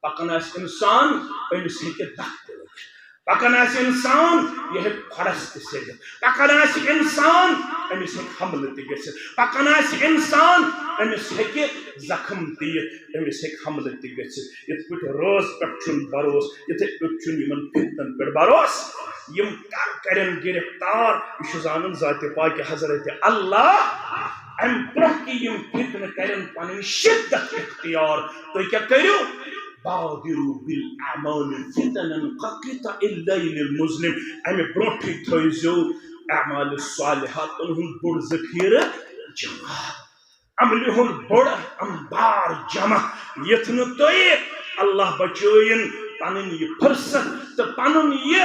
پکان آسہِ انسان، أمِس ہیٚکہِ دکھ تہِ لٔگِتھ۔ پکان آسہِ انسان، یہِ ہیٚکہِ کھۄرس تہِ سیٚدِتھ۔ پکان آسہِ انسان، أمِس ہیٚکہِ حملہٕ تہِ گٔژھِتھ۔ پکان آسہِ انسان، أمِس ہیٚکہِ زخم تہِ یِتھ، أمِس ہیٚکہِ حملہٕ تہِ گٔژھِتھ۔ یِتھ پٲٹھۍ رٲژ پٮ۪ٹھ چھُنہٕ بھروسہٕ، یِتھے پٲٹھۍ چھُنہٕ یِمن فتنن پٮ۪ٹھ بھروسہٕ۔ یِم کر کرن گرفتار، یہِ چھُ زانان ذاتِ پاکِ حضرت اللہ۔ امہِ برونٛہہ کہِ یِم فتنہٕ کرن پنٕنۍ شدت اختیار، تُہۍ کیٛاہ کٔرِو؟ بادروا بالاعمال فتنا کقطع اللیل المظلم۔ امہِ برونٛٹھٕے تھٲیزیو اعمال صالحاتن ہُنٛد بوٚڑ ذخیرٕ جمع، عملہِ ہُنٛد بوٚڑ انبار جمع، یتھ نہٕ تُہۍ، اللہ بچٲیِن، پنٕنۍ یہِ فرصت تہٕ پنُن یہِ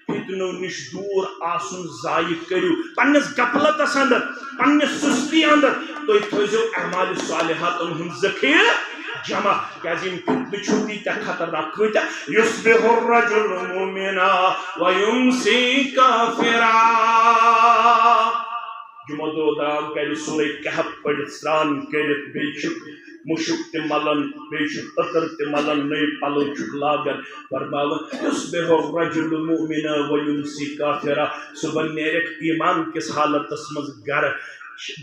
فتنو نِش دوٗر آسُن ضایع کٔرِو۔ پننِس غفلتس اندر، پننِس سستی اندر تُہۍ تھٲیزیو اعمال صالحاتن ہُنٛد ذخیرٕ جمع، کیازِ یِم فتنہٕ چھُ تیٖتیٛاہ خطرناک، کۭتیٛاہ۔ یصبح الرجل مؤمنا ویمسی کافرا۔ جمعہ دۄہ درٛاو گرِ سورہ کہف پٔرِتھ، سرٛان کٔرِتھ، بیٚیہِ چھُ مُشُک تہِ ملان، بیٚیہِ چھُ عطر تہِ ملان، نٔوۍ پلو چھُکھ لاگان، فرماوان، "یصبح الرجل مؤمنا ویمسی کافرا"۔ صبحن نیرکھ ایمان کِس حالتس منٛز گرٕ،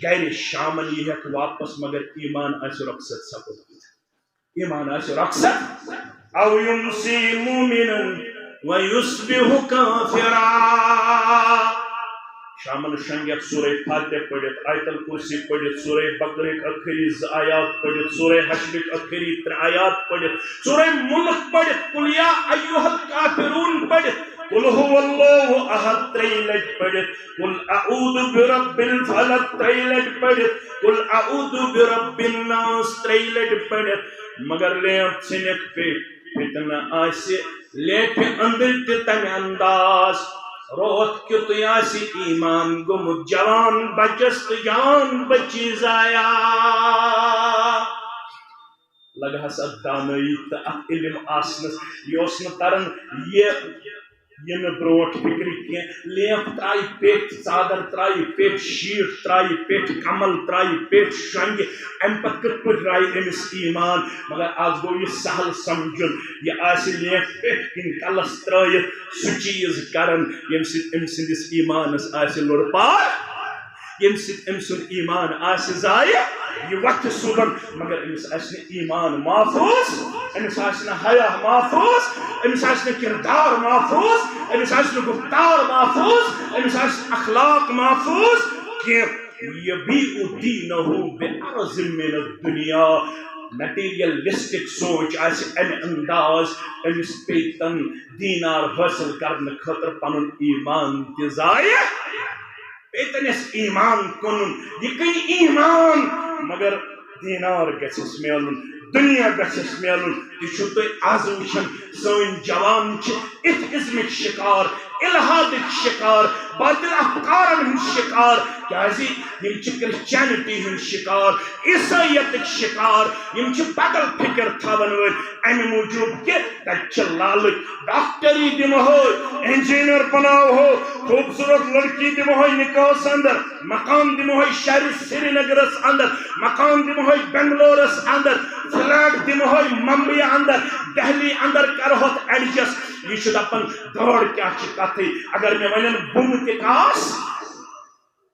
گرِ شامن ییہکھ واپس، مگر ایمان آسہِ رۄخصت سپُدمُت۔ ایمان آسہِ رۄخصت۔ او یمسی مؤمنا و یصبح کافرا۔ شامن شنگتھ سورہ فاتح پٔرِتھ، آیت الکرسی پٔرِتھ، سورہ بقرہ ٲخری زٕ آیات پٔرِتھ، سورہ حشرٕکۍ ٲخری ترٛےٚ آیات پٔرِتھ، سورہ ملک پٔرِتھ، قل یا ایھا الکافرون پٔرِتھ، قل ھو اللہ احد ترٛیٚیہِ لٹہِ پٔرِتھ، قل اعوذ برب الفلق ترٛیٚیہِ لٹہِ پٔرِتھ، قل اعوذ برب الناس ترٛیٚیہِ لٹہِ پٔرِتھ، مگر لینٛپ ژھٕنِکھ پیٚٹھۍ۔ فتنہٕ آسہِ لیٹھِ أنٛدٕرۍ تہِ تمہِ انداز۔ روتھ کیُتھُے آسہِ ایمان گوٚمُت جوان بچس تہٕ جوان بچی ضایع۔ لگہس اتھ دانٲیی تہٕ اتھ علم آسنس۔ یہِ اوس نہٕ تران یہِ، یہِ نہٕ برونٛٹھ فکرِ کینٛہہ۔ لینٛپ ترایہِ پیٚٹھۍ، ژادر ترایہِ پیٚٹھۍ، شیٖٹ ترایہِ پیٚٹھۍ، کمل ترایہِ پیٚٹھۍ، شۄنٛگہِ۔ امہِ پتہٕ کِتھ پٲٹھۍ راوِ أمِس ایمان؟ مگر از گوٚو یہِ سہل سمجھُن۔ یہِ آسہِ لینٛپ پیٚٹھۍ کِنۍ کلس ترٲیِتھ سُہ چیٖز کران، ییٚمہِ سۭتۍ أمۍ سٕنٛدِس ایمانس آسہِ لوٚرپار، ییٚمہِ سۭتۍ أمۍ سُنٛد ایمان آسہِ ضایع۔ یہِ وۄتھِ صُبحن، مگر أمِس آسہِ نہٕ ایمان محفوظ، أمِس آسہِ نہٕ حیا محفوظ، أمِس آسہِ نہٕ کردار محفوظ، أمِس آسہِ نہٕ گفتار محفوظ، أمِس آسہِ نہٕ اخلاق محفوظ کینٛہہ۔ یبیع دینہ بعرض من الدنیا۔ مٹیریلسٹک سونچ آسہِ، امہِ انداز، أمِس پیٚیہِ تن دینار حٲصِل کرنہٕ خٲطرٕ پنُن ایمان تہِ ضایع، پیٚیہِ تٔمِس ایمان کٕنُن۔ یہِ کٕنہِ ایمان، مگر دینار گژھٮ۪س میلُن، دُنیا گژھٮ۪س میلُن۔ تہِ چھِو تُہۍ از وٕچھان، سٲنۍ جوان چھِ ایتھیزمٕکۍ شکار، الحادٕکۍ شکار، باطل افکارن ہٕنٛدۍ شکار۔ کیازِ؟ یِم چھِ کرسچینٹی ہٕنٛدۍ شکار، عیسٲیتٕکۍ شکار، یِم چھِ بدل فکر تھاوان وٲلۍ۔ امہِ موٗجوٗب کہِ تتہِ چھِ لالچ۔ ڈاکٹری دِمہوے، انجینئر بناوہو، خوبصورت لڑکی دِمہوے نکاحس اندر، مکان دِمہوے شہر سرینگرس اندر، مکان دِمہوے بنگلورس اندر، فلیٹ دِمہوے ممبئی اندر، دہلی اندر کرہوتھ ایڈجسٹ۔ یہِ چھُ دپان، دٲڑ کیٛاہ چھِ کتھٕے، اگر مےٚ ونن بُمہٕ تہِ کاس،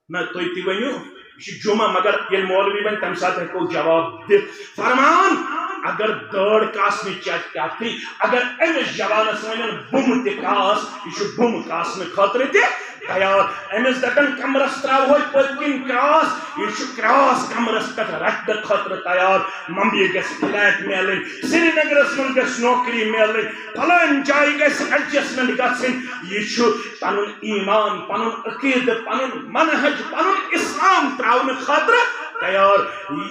نہ، تُہۍ تہِ ؤنِو، یہِ چھُ جمعہ، مگر ییٚلہِ مولوی وَنہِ، تَمہِ ساتہٕ ہٮ۪کو جواب دِتھ۔ فرمان، اگر دٲڑ کاسنٕچ چھےٚ کتھٕے، اگر أمِس جوانَس وَنن بُمہٕ تہِ کاس، یہِ چھُ بُمہٕ کاسنہٕ خٲطرٕ تہِ تیار۔ أمِس دَپن کمرَس ترٛاوہوے پٔتۍ کِنۍ کراس، یہِ چھُ کراس کمرَس پٮ۪ٹھ رٹنہٕ خٲطرٕ تیار۔ ممبئی گژھِ فلیٹ میلٕنۍ، سرینگرَس منٛز گژھِ نوکری میلٕنۍ، فلٲنۍ جایہِ گژھِ ایڈجسٹمنٹ گژھٕنۍ۔ یہِ چھُ پنُن ایمان، پنُن عقیدٕ، پنُن منہج، پنُن اسلام تراونہٕ خٲطرٕ تیار۔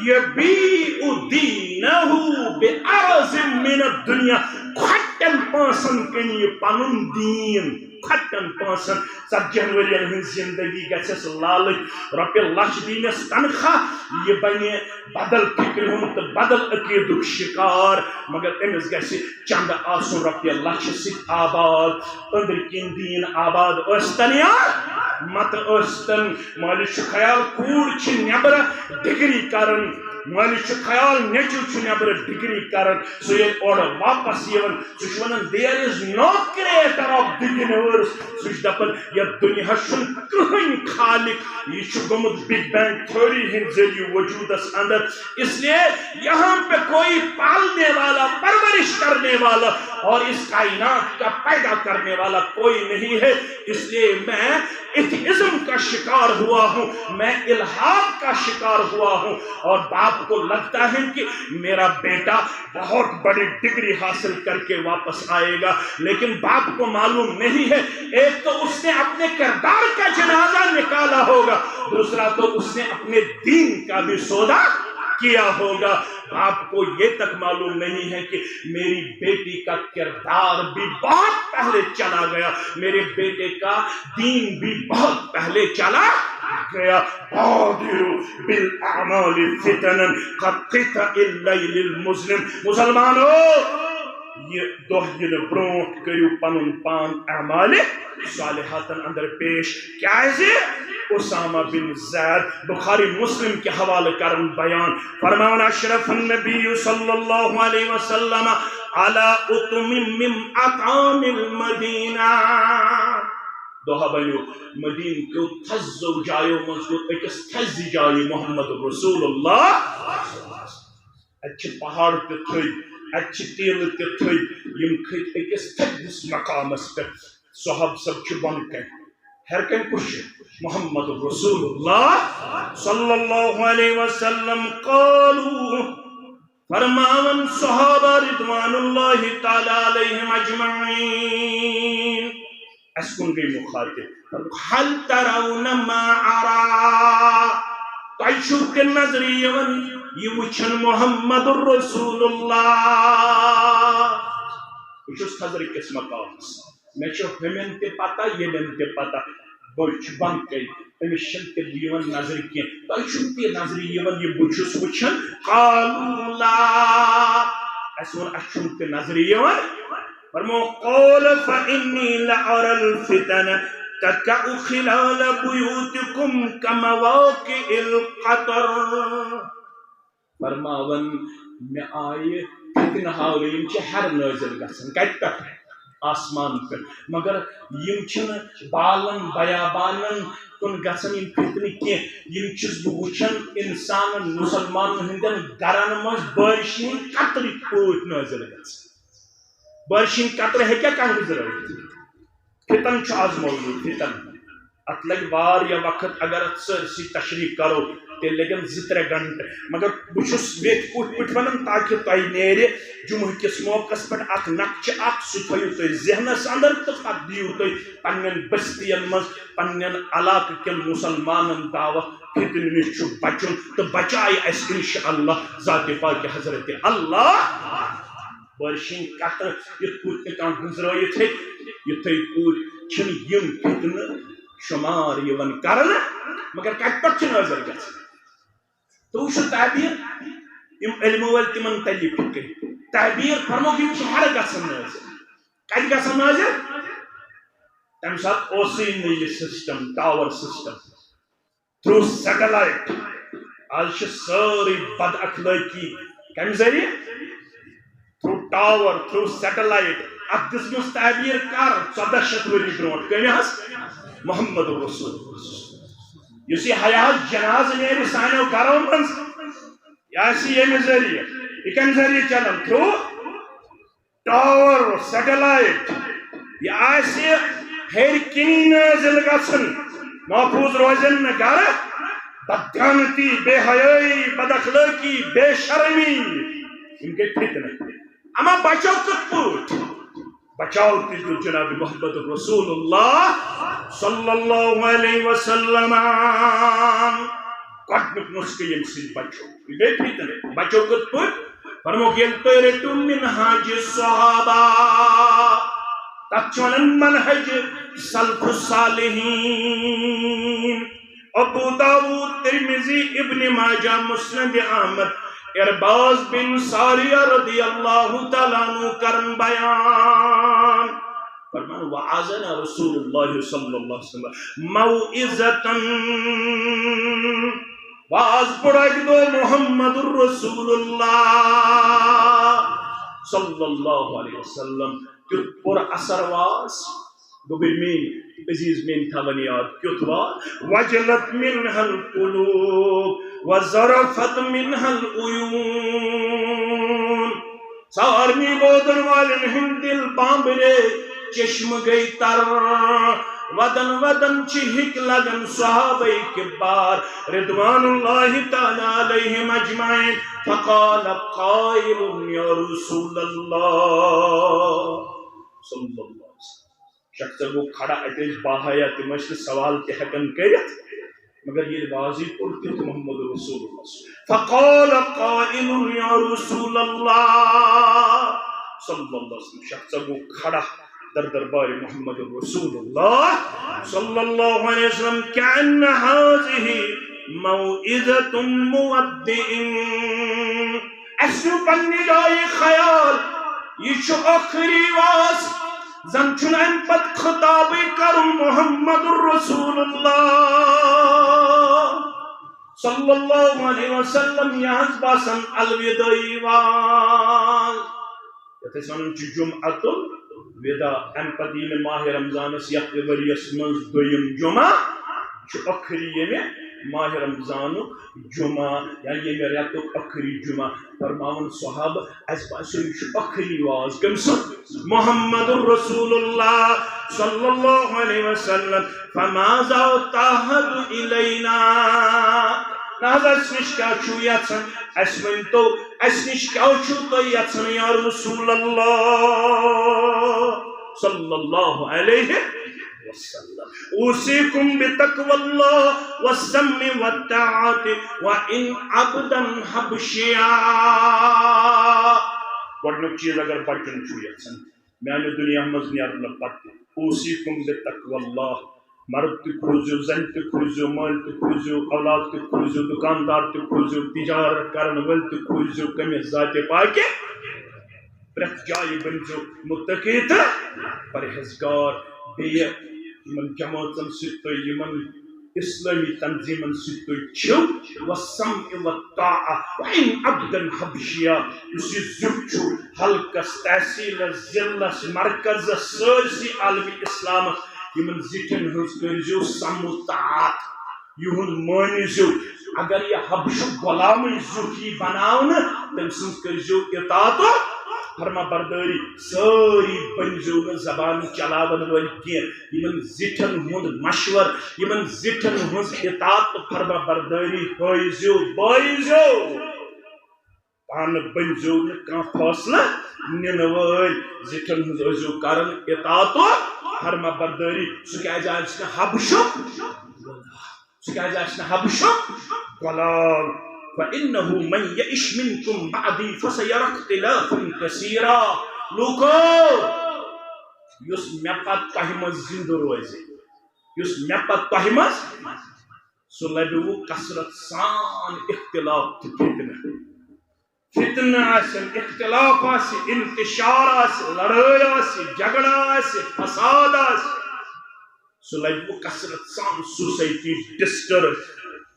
یبیع دینہ بعرض من الدنیا، کھۄٹٮ۪ن پونٛسن کٕنہِ یہِ پنُن دیٖن، کھۄٹٮ۪ن پونٛسن۔ ژتجی ہن ؤرین ہٕنٛز زندگی گژھٮ۪س لالٕچ، رۄپیہِ لچھ دِنس تنخواہ، یہِ بنہِ بدل فکرِ ہُنٛد تہٕ بدل عقیدُک شکار، مگر أمِس گژھِ چندٕ آسُن رۄپیہِ لچھِ سۭتۍ آباد۔ أنٛدرۍ کِنۍ دیٖن آباد ٲسۍتن یا مت ٲسۍتن۔ مٲلِس چھُ خیال کوٗر چھِ نٮ۪برٕ ڈگری کران، مٲلِس چھُ خیال نیٚچوٗ چھُ نٮ۪برٕ ڈگری کران، سُہ ییٚلہِ اورٕ واپس یِوان، سُہ چھُ ونان، "There is no creator of the universe۔" سُہ چھُ دپان، یتھ دُنیاہس چھُنہٕ کٕہٕنۍ خالق، یہِ چھُ گوٚمُت بگ بینگ تھیوری ہٕنٛدۍ ذٔریعہٕ وجوٗدس اندر۔ اس لیے یہاں پہ کوئی پالنے والا، پرورش کرنے والا اور اس کائنات کا پیدا کرنے والا کوئی نہیں ہے۔ اس لیے میں ایتھیزم کا شکار ہوا ہوں، میں الحاد کا شکار ہوا ہوں، اور باپ کو لگتا ہے کہ میرا بیٹا بہت بڑی ڈگری حاصل کر کے واپس آئے گا، لیکن باپ کو معلوم نہیں ہے، ایک تو اس نے اپنے کردار کا جنازہ نکالا ہوگا، دوسرا تو اس نے اپنے دین کا بھی سودا کیا ہوگا۔ باپ کو یہ تک معلوم نہیں ہے کہ میری بیٹی کا کردار بھی بہت پہلے چلا گیا، میرے بیٹے کا دین بھی بہت پہلے چلا گیا۔ بادروا بالاعمال فتنا كقطع الليل المظلم۔ مسلمانو، یہِ دۄہ یِنہٕ برونٛٹھ کٔرِو پنُن پان اعمال صالحاتن اندر پیش۔ کیازِ؟ اسامہ بن زید، بخاری مسلم کہِ حوالہٕ کرن بیان، فرماوان، اشرف النبی صلی اللہ علیہ وسلم على اطعم من اطعام المدینہ۔ دۄہ بنیو مدینہ کیو تھزو جایو منٛز گوٚو أکِس تھزِ جایہِ محمد رسول اللہ۔ اتہِ چھِ پہاڑ تہِ تھٔدۍ، اتہِ چھِ ٹیلہٕ تہِ تھٔدۍ، یِم کھٔتۍ أکِس تھٔدِس مقامس پٮ۪ٹھ۔ صحابہ صٲب چھِ بۄنہٕ کنہِ، ہیٚرِ کنہِ کُس چھُ؟ محمد رسول اللہ صلی اللہ علیہ وسلم۔ قالوا، فرماون صحابہ رضوان اللہ تعالی علیہم اجمعین، اسہِ کُن گٔے مخاطب، هل ترون ما ارى؟ تۄہہِ چھُو تہِ نظرِ یِوان یہِ وٕچھن محمد رسول اللہ؟ بہٕ چھُس حضرت کِس مقامس، مےٚ چھُ ہُمٮ۪ن تہِ پتہ، ییٚمٮ۪ن تہِ پتہ۔ بٔڑۍ چھِ بۄنہٕ کَنہِ، أمِس چھِنہٕ تِم یِوان نظرِ کینٛہہ۔ تۄہہِ چھُو تہِ نظرِ یِوان یہِ بہٕ چھُس وٕچھان؟ قالوا لا۔ اَسہِ ووٚن، اَسہِ چھُنہٕ تہِ نظرِ یِوان۔ فرمو، قال فإني لأرى الفتن تقع خلال بيوتكم كمواقع القطر۔ فرماوان، مےٚ آیہِ فتنہٕ ہاونہٕ، یِم چھِ ہیٚرٕ نٲزِل گژھان۔ کتہِ پٮ۪ٹھ؟ آسمان پٮ۪ٹھ۔ مگر یِم چھِنہٕ بالن بیابانن کُن گژھان، یِم فتنہٕ کینٛہہ۔ یِم چھُس بہٕ وٕچھان انسانن، مسلمانن ہٕنٛدٮ۪ن گرن منٛز بٲرشہِ ہٕنٛدۍ قطرٕکۍ پٲٹھۍ نٲزِل گژھان۔ بٲرشہِ ہٕنٛدۍ قطرٕ ہیٚکیٛاہ کانٛہہ گُزرٲوِتھ؟ فتن چھُ از موجود، فتن۔ اتھ لگہِ واریاہ وقت، اگر اتھ سٲرسٕے تشریح کرو۔ تیٚلہِ لَگن زٕ ترٛےٚ گھنٹہٕ۔ مگر بہٕ چھُس ویٚتھِ کُٹھۍ پٲٹھۍ وَنان، تاکہِ تۄہہِ نیرِ جمعہ کِس موقعس پٮ۪ٹھ اکھ نقشہٕ اکھ، سُہ تھٲیِو تُہۍ ذہنس اندر تہٕ پتہٕ دِیِو تُہۍ پننٮ۪ن بستین منٛز، پننٮ۪ن علاقہٕ کٮ۪ن مسلمانن دعوت۔ فتنہٕ نِش چھُ بچُن تہٕ بچایہِ اسہِ انشاءاللہ ذاتِ پاکہِ حضرت اللہ۔ بٲرشِنۍ قطرٕ یِتھ پٲٹھۍ نہٕ کانٛہہ گٔنزرٲیِتھ ہیٚکہِ، یِتھے پٲٹھۍ چھِنہٕ یِم فتنہٕ شمار یِوان کرنہٕ، مگر کتہِ پٮ۪ٹھ چھِ نٲزِل گژھان؟ تہٕ وٕچھِو تعبیٖر، یِم علمہٕ وٲلۍ تِمن تَلہِ فِکرِ۔ تعبیٖر فرمووُکھ، یِم چھِ ہٮ۪رٕ گژھان نٲزِل۔ کَتہِ گژھان نٲزِل؟ تَمہِ ساتہٕ اوسُے نہٕ یہِ system، tower system۔ Through satellite۔ آز چھِ سٲرٕے بد اخلٲقی۔ کَمہِ ذٔریعہٕ؟ Through tower، through satellite۔ اتھ دِژمٕژ تعبیٖر کر؟ ژۄدہ شیٚتھ ؤری برونٛٹھ۔ کٔمۍ حظ؟ محمد رسول۔ یُس یہِ حیات جنازٕ نیرِ سانیو گرو منٛز، یہِ آسہِ ییٚمہِ ذٔریعہٕ۔ یہِ کَمہِ ذٔریعہٕ چلان؟ Through tower، satellite۔ یہِ آسہِ ہیٚرِ کِنی نٲزِل گژھان، محفوظ روزن نہٕ گرٕ۔ بددیانتی، بے حیٲیی، بد اخلٲقی، بے شرمی، یِم گٔے فتنہٕ۔ اما بچو کِتھ پٲٹھۍ؟ بچاو تہِ دیُت جناب محمد رسول اللہ صلی اللہ علیہ وسلم۔ گۄڈٕنیُک نسخہٕ ییٚمہِ سۭتۍ بچو، یہِ گٔے فتنہٕ۔ بچو کِتھ پٲٹھۍ؟ فرمووُکھ، ییٚلہِ تُہۍ رٔٹِو منہاج صحابہ، تَتھ چھِ وَنان منہج سلف صالحین۔ ابو داؤد، ترمذی، ابن ماجہ، مسند احمد، عرباض بن ساریہ رضی اللہ تعالیٰ عنہ کرن بیان۔ فرمان، وعظنا رسول اللہ صلی اللہ علیہ وسلم موعظة، واز پوٚر اَکہِ دۄہ محمد رسول اللہ صلی اللہ علیہ وسلم، کیُتھ پوٚر اثر واز۔ گوٚبٕرۍ میٲنۍ عزیز، میٲنۍ تھاوَن یاد، کیُتھ واز۔ وجلت منها القلوب وذرفت منها العیون۔ سارنٕے بوزن والٮ۪ن ہٕنٛدۍ دِل بامبرے، چشمہٕ گٔے تر۔ ودن ودن چھِ ہِکۍ لگان صحابہ کبار رضوان اللہ تعالیٰ علیہم اجمعین۔ فقال قائل، یا رسول اللہ صلی اللہ علیہ وسلم۔ شخص گوٚو کھڑا، اَتہِ ٲسۍ باحیا، تِم ٲسۍ نہٕ سوال تہِ ہٮ۪کان کٔرِتھ، مگر ییٚلہِ وازٕے کوٚر تیُتھ محمد رسول اللہ۔ فقال قائل، یا رسول اللہ صلی اللہ علیہ وسلم، شخص گوٚو کھڑا در دربار محمد رسول اللہ صلی اللہ علیہ وسلم، کأن هذه موعظة مودع۔ اَسہِ نیوٗ پننہِ جایہِ خیال، یہِ چھُ ٲخری واز، زن چھُنہٕ اَمہِ پتہٕ خطابٕے کرُن۔ محمد رسول اللہ صلی اللہ علیہ وسلم، یہِ حظ باسان الودٲعی واز۔ یَتھ أسۍ وَنان چھِ جمعۃ الوداع۔ اَمہِ پتہٕ یی نہٕ ماہِ رمضانَس یَتھ ؤریَس منٛز دوٚیِم جمعہ، چھُ ٲخری ییٚمہِ ماہِ رمضانُک جمعہ یا ییٚمہِ رٮ۪تُک ٲخری جمعہ۔ فرماوان صحابہ، اَسہِ باسیو یہِ چھُ ٲخری واز۔ کٔمۍ سُنٛد؟ محمد رسول اللہ صلی اللہ علیہ وسلم۔ فماذا تعهد الینا؟ نہ حظ، اَسہِ نِش کیٛاہ چھُو یژھان؟ اَسہِ ؤنۍ تو، اَسہِ نِش کیٛاہ چھُو تُہۍ یژھان یا رسول اللہ صلی اللہ علیہ وسلم؟ اوصیکم بتقوی اللہ والسمع والطاعۃ وان عبدا حبشیا۔ گۄڈٕنیُک چیٖز، اگر بچُن چھُ یژھان میانہِ دُنیا منٛز نیرنہٕ پتہٕ، اوصیکم بتقوی اللہ، مرد تہِ کھوٗزِو، زنہِ تہِ کھوٗزِو، مٲلۍ تہِ کھوٗزِو، اولاد تہِ کھوٗزِو، دُکاندار تہِ کھوٗزِو، تجارت کرن وٲلۍ تہِ کھوٗزِو، کٔمِس؟ ذاتِ پاکہِ۔ پرٛٮ۪تھ جایہِ بٔنۍزیو مُتقی تہٕ پرہیزگار۔ بیٚیہِ یِمن جمٲژن سۭتۍ تُہۍ، یِمن اسلٲمی تنظیٖمن سۭتۍ تُہۍ چھِو، والسمع والطاعہ وان عبدا حبشیا، یُس یہِ زیُٹھ چھُ حلقس، تحصیلس، ضلعس، مرکزس، سٲرسٕے عالمِ اسلامس، یِمن زِٹھٮ۪ن ہٕنٛز کٔرۍزیو سمع و طاعت، یِہُنٛد مٲنۍزیو۔ اگر یہِ حبشُک غلامٕے زیُٹھ یی بناونہٕ، تٔمۍ سٕنٛز کٔرۍزیو اطاعت و فرما بردٲری، سٲری بٔنزیو نہٕ زبان چلاون وٲلۍ کینٛہہ۔ یِمن زِٹھٮ۪ن ہُنٛد مشور، یِمن زِٹھٮ۪ن ہٕنٛز اطاعت تہٕ فرما بردٲری ہٲیزیو، بٲیزیو۔ پانہٕ بٔنزیو نہٕ کانٛہہ فٲصلہٕ نِنہٕ وٲلۍ۔ زِٹھٮ۪ن ہٕنٛز ٲسۍزیو کران اطاعت و فرما بردٲری۔ سُہ کیٛازِ آسہِ نہٕ حبشُک؟ سُہ کیٛازِ آسہِ نہٕ حبشُک غلام؟ فإنه من يعش منكم بعدي فسيرى اختلافا كثيرا۔ لوٗکو، یُس مےٚ پتہٕ تۄہہِ منٛز زِندٕ روزِ، یُس مےٚ پتہٕ تۄہہِ منٛز، سُہ لبہِ وۄنۍ کثرت سان اختلاف تہٕ فتنہٕ۔ فتنہٕ آسن، اختلاف آسہِ، انتشار آسہِ، لڑٲے آسہِ، جھگڑٕ آسہِ، فساد آسہِ۔ سُہ لگہِ وۄنۍ کثرت سان society disturb۔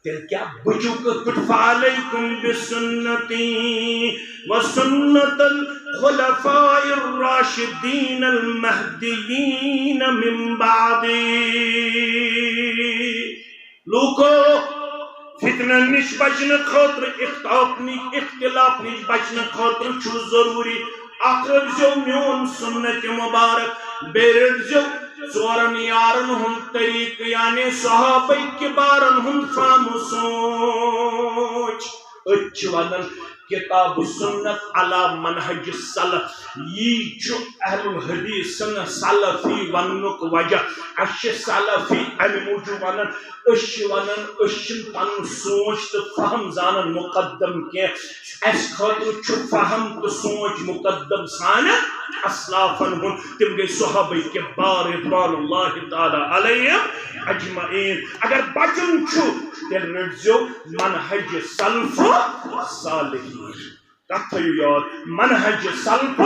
تیٚلہِ کیٛاہ؟ بہٕ چھُس کِتھ پٲٹھۍ؟ فعلیکم بسنتی وسنت الخلفاء الراشدین المہدیین من بعدی۔ لوٗکو، فتنن نِش بچنہٕ خٲطرٕ، اختلاف نِش، اختلاف نِش بچنہٕ خٲطرٕ چھُ ضروٗری اکھ رٔٹزیو میون سُنت مُبارک، بیٚیہِ رٔٹزیو ژورن یارن ہُنٛد طریٖقہٕ، یعنی صحابہ کبارن ہُنٛد فہم و سونچ۔ أتھۍ چھِ ونان کتاب سنت علی منہج سلف۔ یی چھُ اہل الحدیثن سلفی وننُک وجہ۔ اسہِ چھِ سلفی امہِ موٗجوٗب ونان، أسۍ چھِ ونان، أسۍ چھِنہٕ پنُن سونچ تہٕ فہم زانان مقدم کینٛہہ۔ اسہِ خٲطرٕ چھُ فہم تہٕ سونچ مقدم سانٮ۪ن اسلافن ہُنٛد۔ تِم گٔے صحابہ کبار رضوان اللہ تعالی علیہم اجمعین۔ اگر بچُن چھُ، تیٚلہِ رٔٹزیو منہج سلف صالحین۔ کتھ تھٲیِو یاد، منہج سلف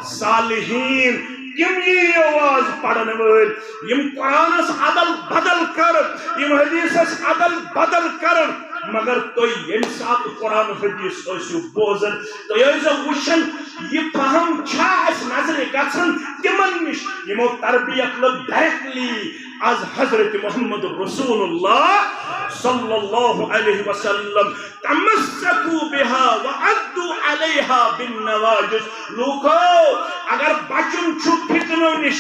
صالحین۔ تِم یی آواز پرن وٲلۍ، یِم قرآنس ادل بدل کرن، یِم حدیثس ادل بدل کرن، مگر تُہۍ ییٚمہِ ساتہٕ قرآن حدیث ٲسِو بوزان، تُہۍ ٲسۍزیو وٕچھان، یہِ فہم چھا اَسہِ نظرِ گژھان تِمن نِش، یِمو تربیت لٔب directly از حضرت محمد رسول اللہ صلی اللہ علیہ وسلم۔ تمسکوا بها وعضوا علیها بالنواجذ۔ لوٗکو، اگر بچُن چھُ فتنو نِش،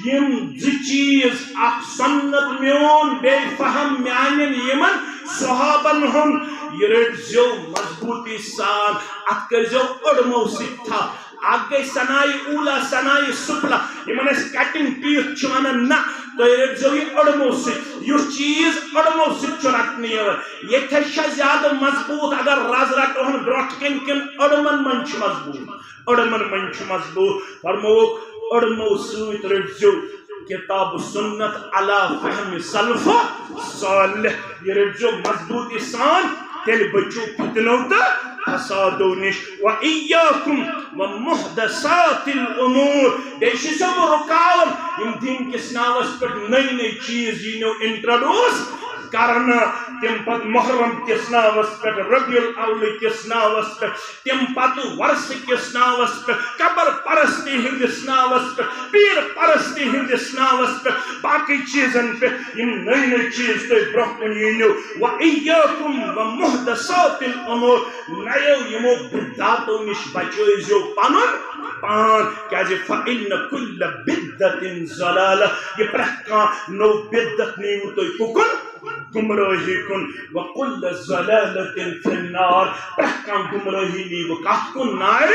یِم زٕ چیٖز، اکھ سنت میون، بیٚیہِ فہم میانٮ۪ن یِمن صحابن ہُنٛد، یہِ رٔٹزیو مضبوٗطی سان، اتھ کٔرزیو أڑمو سۭتۍ تھپھ۔ اکھ گٔے ثنائے اولا، ثنائے سفلا، یِمن أسۍ cutting teeth چھِ ونان، نہ، تُہۍ رٔٹزیو یہِ أڑمو سۭتۍ۔ یُس چیٖز أڑمو سۭتۍ چھُ رٹنہٕ یِوان، ییٚتہِ چھا زیادٕ مضبوٗط؟ اگر رز رٹہون برونٛٹھ کَنہِ کِنہٕ أڑمن منٛز چھُ مضبوٗط؟ أڑمن منٛز چھُ مضبوٗط۔ فرمووُکھ، أڑمو سۭتۍ رٔٹزیو کتاب سنت علی فہم سلف صالح۔ یہِ رٔٹزیو مضبوٗطی سان، تیٚلہِ بٔچِو فتنو تہٕ فسادو نِش۔ و ایاکم و محدثات الامور۔ بیٚیہِ چھُسو بہٕ رُکاوان یِم دین کِس ناوس پٮ۪ٹھ نٔے نٔے چیٖز یِنو introduce کرنہٕ، تَمہِ پتہٕ محرم کِس ناوس پٮ۪ٹھ، ربیع الاول کِس ناوس پٮ۪ٹھ، تَمہِ پتہٕ وۄرثہٕ کِس ناوس پٮ۪ٹھ، قبر پرستی ہٕنٛدِس ناوس پٮ۪ٹھ، پیٖر پرستی ہٕنٛدِس ناوس پٮ۪ٹھ، باقٕے چیٖزن پٮ۪ٹھ، یِم نٔے نٔے چیٖز تُہۍ برٛونٛہہ کُن ییٖنو۔ و ایاکم و محدثات الامور، نَیو یِمو بدعتو نِش بچٲیزیو پنُن پان، کیازِ فإن کل بدعة ضلالہ، یہِ پرٛٮ۪تھ کانٛہہ نوٚو بدعت نیٖوٕ تُہۍ کُکُن؟ گمرٲہی کُن۔ وکل ضلالۃ فی النار، پرٛٮ۪تھ کانٛہہ گمرٲہی نیٖوٕ کتھ کُن؟ نارِ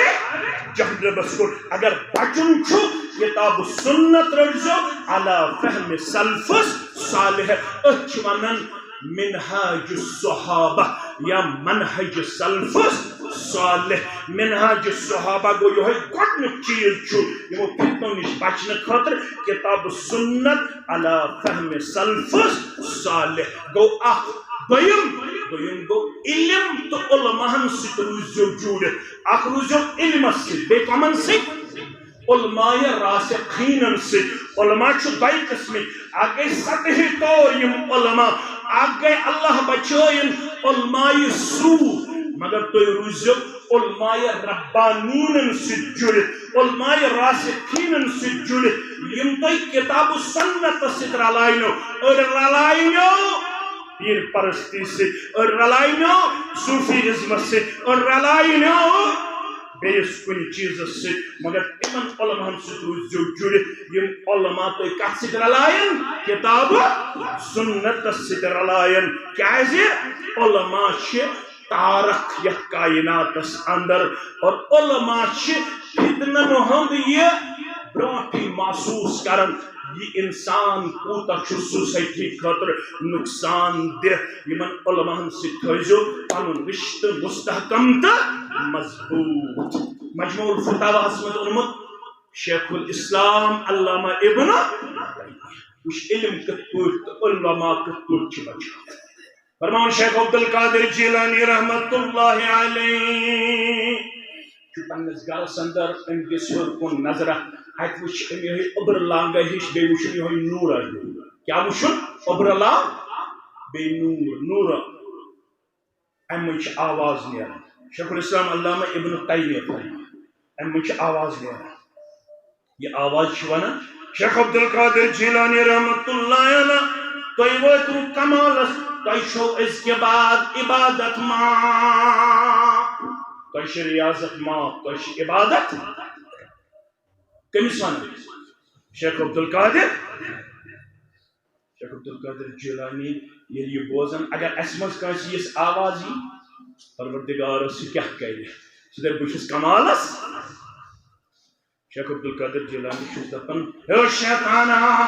جہنمس کُن۔ اگر بچُن چھُ، کتاب سنت رٔٹزیو علی فہم سلفس صالح۔ أتھۍ چھِ ونان منہاج الصحابہ یا منہج سلفس صالح۔ منہاج الصحابہ گوٚو یِہوٚے گۄڈٕنیُک چیٖز چھُ یِمو فتنو نِش بچنہٕ خٲطرٕ کتاب سنت علی فہم سلفس صالح۔ گوٚو اکھ۔ دوٚیِم، دوٚیِم گوٚو علم تہٕ علماہن سۭتۍ روٗززیو جوٗڑِتھ۔ اکھ روٗززیو علمس سۭتۍ، بیٚیہِ کمن سۭتۍ؟ علماء راسخینن سۭتۍ۔ علماء چھُ دۄیہِ قٕسمٕکۍ، اکھ گٔے سطحی طور یِم علماء، اکھ گٔے اللہ بچٲیِن علماء سوء، مگر تُہۍ روٗززیو علماء ربانیٖنن سۭتۍ جُڑِتھ، علماء راسخیٖنن سۭتۍ جُڑِتھ، یِم تۄہہِ کتاب و سنتس سۭتۍ رلاینو۔ أڑۍ رلاینو پیٖر پرستی سۭتۍ، أڑۍ رلاینو صوفی ازمس سۭتۍ، أڑۍ رلاینو بیٚیِس کُنہِ چیٖزس سۭتۍ، مگر تِمن علماہن سۭتۍ روٗزِو جُڑِتھ، یِم علما تُہۍ کتھ سۭتۍ رلایَن؟ کتابہٕ سُنتس سۭتۍ رلایَن۔ کیازِ؟ علما چھِ تارک یتھ کائناتس اندر، اور علما چھِ فتنن ہُنٛد یہِ برونٹھٕے محسوس کران، یہِ انسان کوٗتاہ چھُ سوسائٹی خٲطرٕ نقصان دہ۔ یِمن علماہن سۭتۍ تھٲیزیو پنُن رشتہٕ مستحکم تہٕ مضبوط۔ مجموع الفتاواہس منٛز اوٚنمُت شیخ الاسلام علامہ ابن، وٕچھ علم کِتھ پٲٹھۍ تہٕ علما کِتھ پٲٹھۍ چھِ بچان۔ فرماوان شیخ عبدالقادر جیلانی رحمت اللہ علیہ چھُ پننِس گرس اندر أمۍ دِژ ہیوٚر کُن نظرہ، اتہِ وٕچھ أمۍ یِہوٚے اوٚبرٕ لانگہ ہِش، بیٚیہِ وٕچھُن یِہوٚے نوٗرہ ہیوٗ۔ کیٛاہ وٕچھُن؟ اوٚبرٕ لانگ، بیٚیہِ نوٗر، نوٗرہ۔ امہِ منٛز چھِ آواز نیران۔ شیخ الاسلام علامہ ابن تیمیہ فرماوان، امہِ منٛز چھِ آواز نیران۔ یہِ آواز چھِ ونان شیخ عبدالقادر جیلانی رحمت اللہ علیہ، تُہۍ وٲتِو کمالس، تۄہہِ چھو أزکہِ بعد عبادت معاف، تۄہہِ چھِ ریاضت معاف، تۄہہِ چھِ عبادت۔ کٔمِس ونان؟ شیخ عبدالقادر۔ شیخ عبدالقادر جیلانی ییٚلہِ یہِ بوزان، اگر اسہِ منٛز کٲنٛسہِ یِژھ آواز یی، پروردگارس سُہ کیٛاہ کرِ؟ سُہ دپہِ، بہٕ چھُس کمالس۔ شیخ عبدالقادر جیلانی چھُس دپان، ہے شیطانا،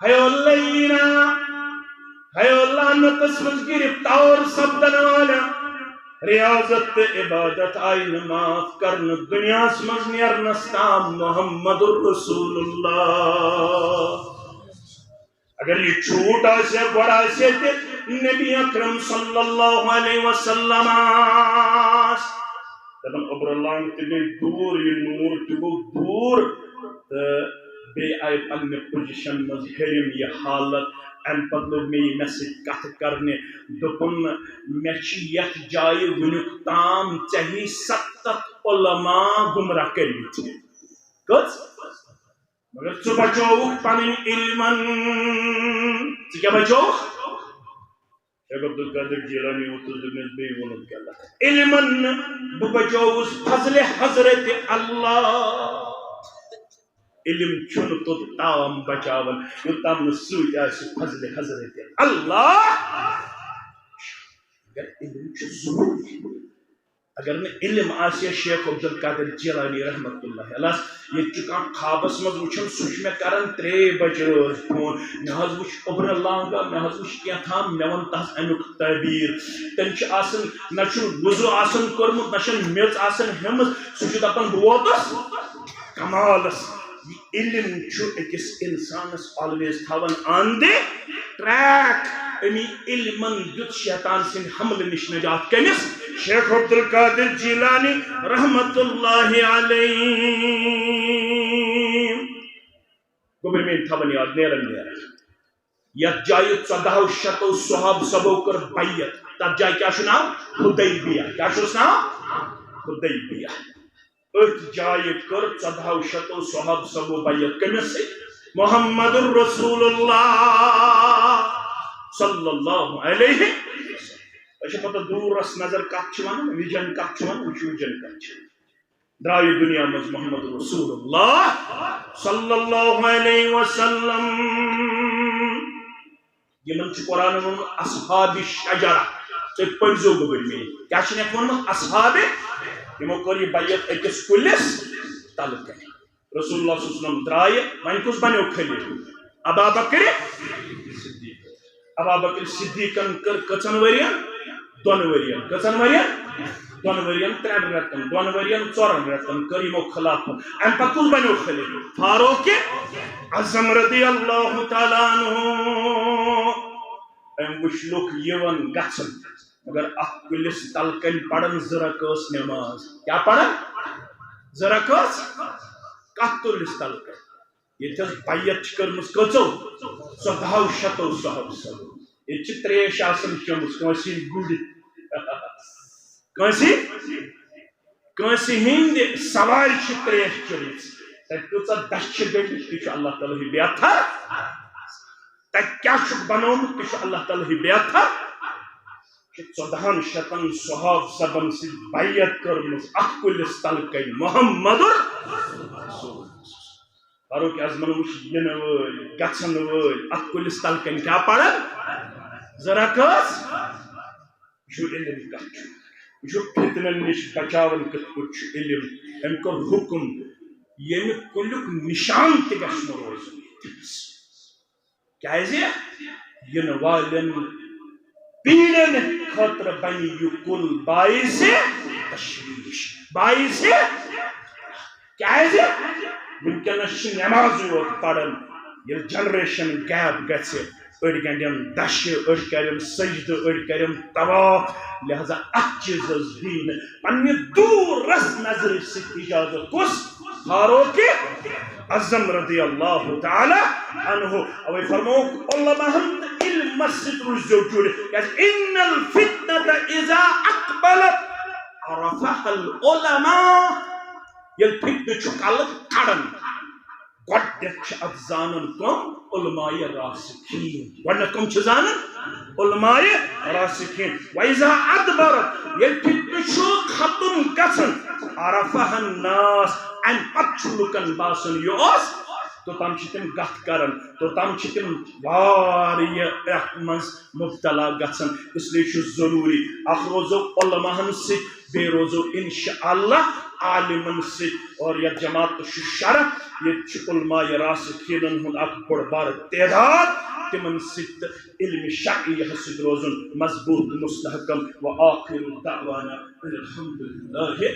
ہے لعینا، ہے لعنتس منٛز گرفتار سپدن والا، ریاضت تہٕ عبادت آیہِ نہٕ معاف کرنہٕ دُنیاہس منٛز نیرنس تام۔ محمد رسول اللہ۔ اگر یہِ جھوٹ آسہِ ہا، گۄڈٕ آسہِ ہا تہِ نبی اکرم صلی اللہ علیہ وسلم آس۔ دپان، اوٚبرٕ لانگ تہِ گٔے دوٗر، یہِ نوٗر تہِ گوٚو دوٗر، تہٕ بیٚیہِ آیہِ پننہِ پوزیشن منٛز ہیٚرِم یہِ حالت۔ امہِ پتہٕ لوٚگ مےٚ یہِ مےٚ سۭتۍ کتھٕ کرنہِ، دوٚپُن، مےٚ چھِ یتھ جایہِ وُنیُک تام ژےٚ ہی ستتھ علما گمراہ کٔرمٕتۍ۔ کٔژ؟ مگر ژٕ بچووُکھ پنٕنۍ علمن۔ ژٕ کیٛاہ بچووُکھ؟ شیخ عبدالقادر جیلانی ووٚتھُس، دوٚپنس، بیٚیہِ ووٚنُن کیٛاہ؟ علمن نہٕ، بہٕ بچووُس فضلِ حضرت اللہ۔ علم چھُنہٕ توٚت تام بچاوان، یوٚت تام نہٕ سۭتۍ آسہِ فضلِ حضرت اللہ۔ مگر علم چھُ ضروٗری۔ اگر نہٕ علم آسہِ ہا شیخ عبدالقادر جیلانی رحمت اللہ علیہ، ییٚتہِ چھُ کانٛہہ خوابس منٛز وٕچھان، سُہ چھُ مےٚ کران ترٛے بجہِ رٲژ فون، مےٚ حظ وٕچھ اوٚبرٕ لانگا، مےٚ حظ وٕچھ کینٛہہ تام، مےٚ وَن تَس اَمیُک تعبیٖر۔ تٔمۍ چھُ آسان، نہ چھُنہٕ وضوٗ آسان کوٚرمُت، نہ چھَنہٕ میٚژ آسان ہیٚمٕژ، سُہ چھُ دَپان، بہٕ ووتُس کمالس۔ یہِ علم چھُ أکِس اِنسانس always تھاوان on the track۔ اَمی علمن دیُت شیطان سٕنٛدِ حملہٕ نِش نجات۔ کٔمِس؟ شیخ عبدالقادر جیلانی رحمت اللہ علیہ۔ گوٚبرۍ میٲنۍ تھاوان یاد، نیران نیران۔ یتھ جایہِ ژۄدہو شتو صحابہٕ سبو کٔر بیعت۔ تتھ جایہِ کیٛاہ چھُ ناو؟ حدیبیہ۔ کیٛاہ چھُس ناو؟ حدیبیہ۔ أتھۍ جایہِ کٔر ژۄدہو شتو صحابہٕ سبو بیعت۔ کٔمِس سۭتۍ؟ محمد رسول اللہ صلی اللہ علیہ وسلم۔ تۄہہِ چھےٚ پتہ دوٗرس نظر کتھ چھِ ونان، vision کتھ چھِ ونان، وٕچھِو vision کتھ چھِ۔ درٛایہِ دُنیا منٛز محمد رسول اللہ صلی اللہ علیہ وسلم۔ یِمن چھُ قرآنن ووٚنمُت اصحاب شجرہ۔ تُہۍ پٔرۍزیو گوٚبرۍ میٲنۍ۔ کیٛاہ چھُ یتھ ووٚنمُت؟ اصحاب۔ یِمو کٔر یہِ بیعت أکِس کُلِس تلہٕ کنہِ۔ رسول اللہ صلی اللہ علیہ وسلم درٛایہِ، وۄنۍ کُس بنیو خلیفہٕ؟ ابا بکر صدیق۔ ابا بکر صدیقن کٔر کٔژن ؤرین؟ دۄن ؤرین۔ کٔژن ؤرین؟ دۄن ؤرین، ترٛٮ۪ن رٮ۪تن، دۄن ؤرین، ژۄن رٮ۪تن کٔر یِمو خلافت۔ امہِ پتہٕ کُس بنیو خلیفہٕ؟ فاروق اعظم رضی اللہ تعالیٰ عنہ۔ أمۍ وٕچھ لُکھ یِوان گژھان، مگر اتھ کُلِس تل کنۍ پرن زٕ رکٲژ نماز۔ کیٛاہ پرن؟ زٕ رکٲژ۔ کتھ کُلِس تل کنۍ؟ ییٚتہِ حظ بیعت چھِ کٔرمٕژ کٔژو؟ ژۄدہو شتو صحابہٕ سبو۔ ییٚتہِ چھِ تریش آسان چٔمٕژ، کٲنٛسہِ ہِنٛدۍ گُرۍ، کٲنٛسہِ، کٲنٛسہِ ہِنٛدِ سوارِ چھِ تریش چٔمٕژ۔ تتہِ کۭژاہ دچھ چھِ گٔمٕژ، تہِ چھُ اللہ تعالیٰ ہٕے بہتر۔ تتہِ کیٛاہ چھُکھ بنومُت، تہِ چھُ اللہ تعالیٰ ہٕے بہتر۔ چھِ ژۄدہن شتن صحاب صبن سۭتۍ بیعت کٔرمٕژ اتھ کُلِس تل کَنۍ محمد رسول۔ فاروق اعظمن وٕچھ یِنہٕ وٲلۍ، گژھن وٲلۍ، اتھ کُلِس تل کَنۍ کیٛاہ پرن؟ ذرا کٔژ؟ یہِ چھُ علم کتھ چھُ۔ یہِ چھُ فتنن نِش بچاوان کِتھ پٲٹھۍ چھُ علم۔ أمۍ کوٚر حُکم، ییٚمہِ کُلیُک نِشان تہِ گژھِ نہٕ روزُن ییٚتہِ۔ کیازِ؟ یِنہٕ والٮ۪ن پیٖرن خٲطرٕ بنہِ یہِ کُل باعث تشویش، باعث۔ کیازِ؟ وٕنکیٚنس چھِ نمازٕے یوت پران، ییٚلہِ generation gap گژھِ، أڑۍ گنٛڈن دَچھِ، أڑۍ کرن سجدٕ، أڑۍ کرن طواف۔ لہذا اتھ چیٖزس دِیِو نہٕ پننہِ دوٗرس نظرِ سۭتۍ اجازت۔ کُس؟ فاروق اعظم رضی اللہ تعالی عنہ۔ اوے فرمووُکھ علماہن تہٕ علمس سۭتۍ روٗززیو جُڑِتھ، کیازِ ان الفتنة اذا اقبلت عرفها العلماء۔ ییٚلہِ فتنہٕ چھُ کلہٕ کھڑان، گۄڈٕنیتھ چھِ اتھ زانان کم؟ علماء راسخین۔ گۄڈٕنیتھ کم چھِ زانان؟ علماء راسخین۔ وَإِذَا أَدْبَرَتْ، ییٚلہِ فتنہٕ چھُ ختم گژھان، عَرَفَهَا النَّاسُ، امہِ پتہٕ چھُ لُکن باسان یہِ اوس، توٚتام چھِ تِم گتھ کران، توٚتام چھِ تِم واریاہ اتھ منٛز مبتلا گژھان۔ اس لیے چھُ ضروٗری اکھ روزو علماہن سۭتۍ، بیٚیہِ روزو انشاءاللہ عالمن سۭتۍ۔ اور یتھ جماعتس چھُ شرف، ییٚتہِ چھُ علماء راسخینن ہُنٛد اکھ بوٚڑ بارٕ تعداد، تِمن سۭتۍ تہٕ علم شرعی یس سۭتۍ روزُن مضبوط مستحکم۔ وآخر دعوانا ان الحمد للہ۔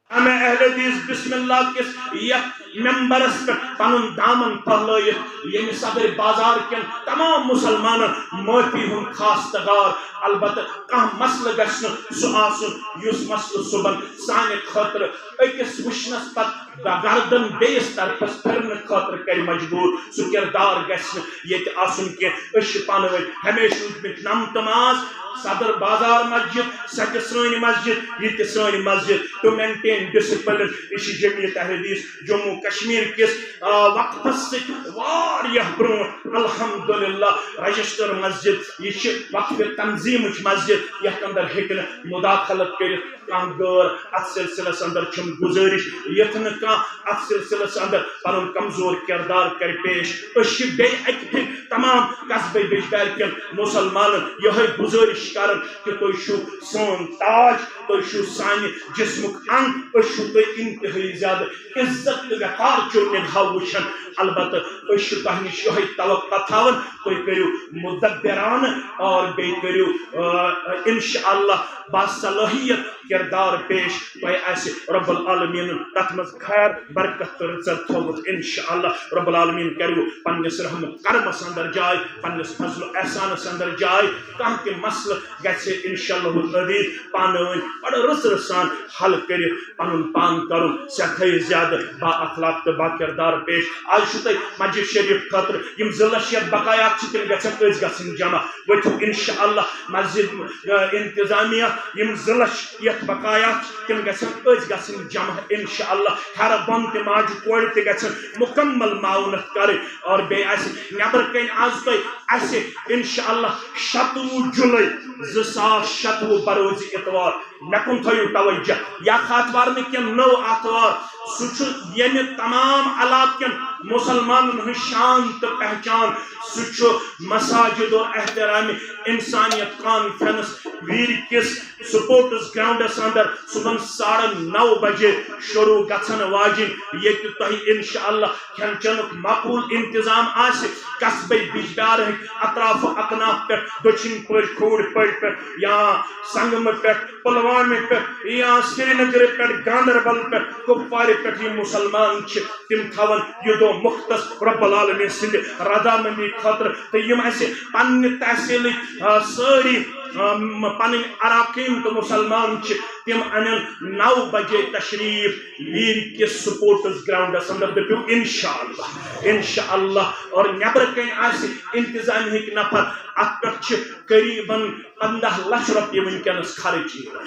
امہ اہل حدیث بسم اللہ کِس یتھ ممبرس پٮ۪ٹھ پنُن دامن پھہلٲیِتھ، ییٚمہِ صدر بازار کٮ۪ن تمام مسلمانن معٲفی ہُنٛد خاص تغار۔ البتہ کانٛہہ مسلہٕ گژھِ نہٕ سُہ آسُن، یُس مسلہٕ صُبحن سانہِ خٲطرٕ أکِس وٕچھنس پتہٕ گردن بیٚیِس طرفس پھرنہٕ خٲطرٕ کرِ مجبوٗر۔ سُہ کردار گژھِ نہٕ ییٚتہِ آسُن کینٛہہ۔ أسۍ چھِ پانہٕ ؤنۍ ہمیشہٕ روٗدمٕتۍ نم تہٕ ماز۔ صدر بازار مسجد، سۄ تہِ سٲنۍ مسجد، یہِ تہِ سٲنۍ مسجد، to maintain discipline۔ یہِ چھِ جمعیت اہل حدیث جموں کشمیر کِس، آ، وقفس سۭتۍ واریاہ برونٛٹھ، الحمدللہ، رجسٹر مسجد۔ یہِ چھِ وقف تنظیمٕچ مسجد، یتھ اندر ہیٚکہِ نہٕ مداخلت کٔرِتھ کانٛہہ غٲر۔ اتھ سلسلس اندر چھم گزٲرش، یتھ نہٕ کانٛہہ اتھ سلسلس اندر پنُن کمزور کردار کرِ پیش۔ أسۍ چھِ بیٚیہِ اکہِ پھِرِ تمام قصبہٕ بجبیار کٮ۪ن مسلمانن یِہوٚے گزٲرش کران کہِ تُہۍ چھِو سون تاج، تُہۍ چھِو سانہِ جسمُک انگ، أسۍ چھِو تُہۍ انتہٲیی زیادٕ عزت تہٕ وقار چیو نگاہو وٕچھان۔ البتہ أسۍ چھِ تۄہہِ نِش یِہوٚے توقع تھاوان، تُہۍ کٔرِو مدبرانہٕ اور بیٚیہِ کٔرِو، آ، انشاءاللہ باصلاحیت کردار پیش۔ تۄہہِ آسہِ رب العالمینن تتھ منٛز خیر برکت تہٕ رٕژر تھوٚومُت۔ انشاءاللہ رب العالمین کریو پننِس رحم و کرمس اندر جاے، پننِس فضل و احسانس اندر جاے۔ کانٛہہ تہِ مسلہٕ گژھِ انشاءاللہ العزیز پانہٕ ؤنۍ بڑٕ رٕژرٕ سان حل کٔرِتھ پنُن پان کرُن سٮ۪ٹھاے زیادٕ با اخلاق تہٕ با کردار پیش۔ آز چھُ تۄہہِ مسجد شریف خٲطرٕ یِم زٕ لچھ یتھ بقایات چھِ، تِم گژھن أزۍ گژھٕنۍ جمع۔ ؤتھِو انشاءاللہ مسجد، آ، انتظامیہ یِم زٕ لچھ یتھ بقایات چھِ، تِم گژھن أزۍ گژھٕنۍ جمع انشاءاللہ۔ ہرٕ بۄن تہِ ماجہِ کورِ تہِ گژھن مکمل معاونت کرٕنۍ۔ اور بیٚیہِ آسہِ نٮ۪برٕ کنہِ آز تۄہہِ اسہِ انشاءاللہ شتوُہ جُلے زٕ ساس شتوُہ بروزِ اتوار، مےٚ کُن تھٲیِو توجہ، یہِ اکھ آتھوار نہٕ کینٛہہ، نٔو آتھوار۔ سُہ چھُ ییٚمہِ تمام علاقہٕ کٮ۪ن مسلمانن ہٕنٛز شان تہٕ پہچان۔ سُہ چھُ مساجد اور احترام انسانیت کانفرنس ویٖر کِس سپورٹس گراؤنڈس اندر صبحن ساڑن نو بجے شروع گژھن واجِنۍ، ییٚتہِ تۄہہِ انشاءاللہ کھٮ۪ن چٮ۪نُک معقول انتظام آسہِ۔ قصبے بجبیارٕکۍ اطراف و اکناف پٮ۪ٹھ، دٔچھِنۍ پورِ کھوٗرۍ پورِ پٮ۪ٹھ یا سنگمہٕ پٮ۪ٹھ، پلوامہِ پٮ۪ٹھ یا سرینگرٕ پٮ۪ٹھ، گاندربل پٮ۪ٹھ، کپوارِ پٮ۪ٹھ یِم مسلمان چھِ، تِم تھاون یہِ دۄہ مختص رب العالمین سٕنٛدِ رضامندی خٲطرٕ۔ تہٕ یِم اسہِ پننہِ تحصیلٕکۍ، آ، سٲری، آ، م-، پنٕنۍ اراکین تہٕ مسلمان چھِ، تِم انن نو بجے تشریف ویٖر کِس سپورٹس گراؤنڈس اندر۔ دٔپِو انشاءاللہ، انشاءاللہ۔ اور نٮ۪برٕ کنہِ آسہِ انتظامیہٕکۍ نفر، اتھ پٮ۪ٹھ چھِ قریباً پندہ لچھ رۄپیہِ وٕنکیٚنس خرٕچ یِوان۔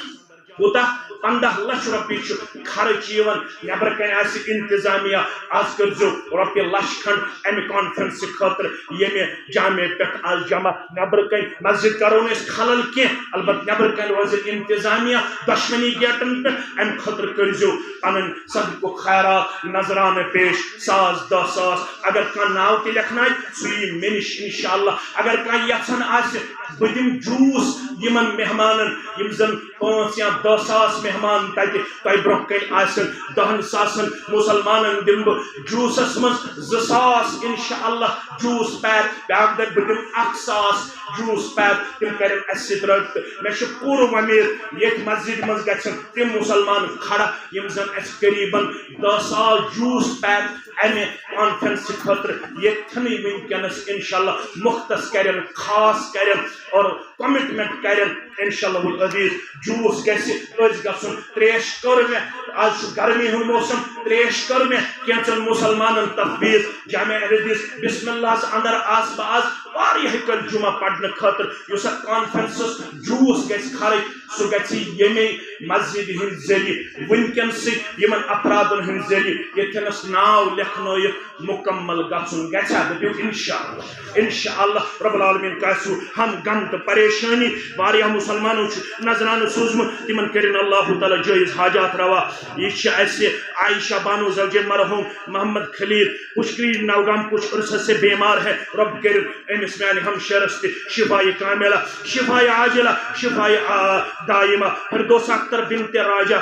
کوٗتاہ؟ پنٛداہ لچھ رۄپیہِ چھُ خرٕچ یِوان۔ نٮ۪برٕ کنہِ آسہِ انتظامیہ، از کٔرۍزیو رۄپیہِ لچھ کھنٛڈ امہِ کانفرنسہِ خٲطرٕ، ییٚمہِ جامع پٮ۪ٹھ از جمع۔ نٮ۪برٕ کنہِ مسجد کرو نہٕ أسۍ خلل کینٛہہ، البتہ نٮ۪برٕ کنہِ روزِ انتظامیہ دۄشوٕنی گیٹن پٮ۪ٹھ۔ امہِ خٲطرٕ کٔرۍزیو پنٕنۍ صدقہٕ خیرات، نذرانہٕ پیش، ساس، دَہ ساس۔ اگر کانٛہہ ناو تہِ لیکھنایہِ، سُہ یی مےٚ نِش انشاءاللہ۔ اگر کانٛہہ یژھان آسہِ، بہٕ دِمہٕ جوٗس یِمن مہمانن، یِم زن پانٛژھ یا دَہ ساس مہمان تتہِ تۄہہِ برونٛہہ کنہِ آسن، دَہن ساسن مسلمانن دِمہٕ بہٕ جوٗسس منٛز زٕ ساس انشاءاللہ جوٗس پیک۔ بیاکھ دپہِ، بہٕ دِمہٕ اکھ ساس جوٗس پیک۔ تِم کرن اسہِ سۭتۍ رٲبطہٕ۔ مےٚ چھِ پوٗرٕ وۄمید، ییٚتھۍ مسجدِ منٛز گژھن تِم مسلمان کھڑا، یِم زن اسہِ قریباً دَہ ساس جوٗس پیک امہِ کانفرنسہِ خٲطرٕ ییٚتھٮ۪نٕے وٕنکیٚنس انشاءاللہ مختص کرن، خاص کرن اور کمٹمنٹ کرن۔ انشاءاللہ العزیز، جوٗس گژھِ أزۍ گژھُن۔ تریش کٔر مےٚ، از چھُ گرمی ہُنٛد موسم، تریش کٔر مےٚ کینٛژن مسلمانن تفویض۔ جامع علی حدیث بسم اللہ ہس اندر آس بہٕ از واریاہ کٲلۍ جمعہ پرنہٕ خٲطرٕ۔ یُس اتھ کانفرنسس جوٗس گژھِ خرٕچ، سُہ گژھِ ییٚمے مسجد ہٕنٛدۍ ذٔریعہٕ، وٕنکیٚنسٕے یِمن افرادن ہٕنٛدۍ ذٔریعہٕ، ییٚتھٮ۪نس ناو لیکھنٲیِتھ مکمل گژھُن گژھِ۔ دٔپِو انشاءاللہ، انشاءاللہ رب العالمین کاسہِ ہم غم تہٕ پریشٲنی۔ واریاہ مسلمانو چھُ نذرانہٕ سوٗزمُت، تِمن کٔرِن اللہ تعالیٰ جٲیز حاجات روا۔ یہِ چھِ اَسہِ عائشہ بانو زوجے مرحوم محمد خلیل پُشکری نوگام کچھ عرصہ سے بیمار ہے، رب کٔرِن أمِس میانہِ ہمشیرس تہِ شفایہِ کاملہ، شفایہِ عاجلہ، شفایہِ، آ، دائمہ۔ فردوس اختر بنت راجہ،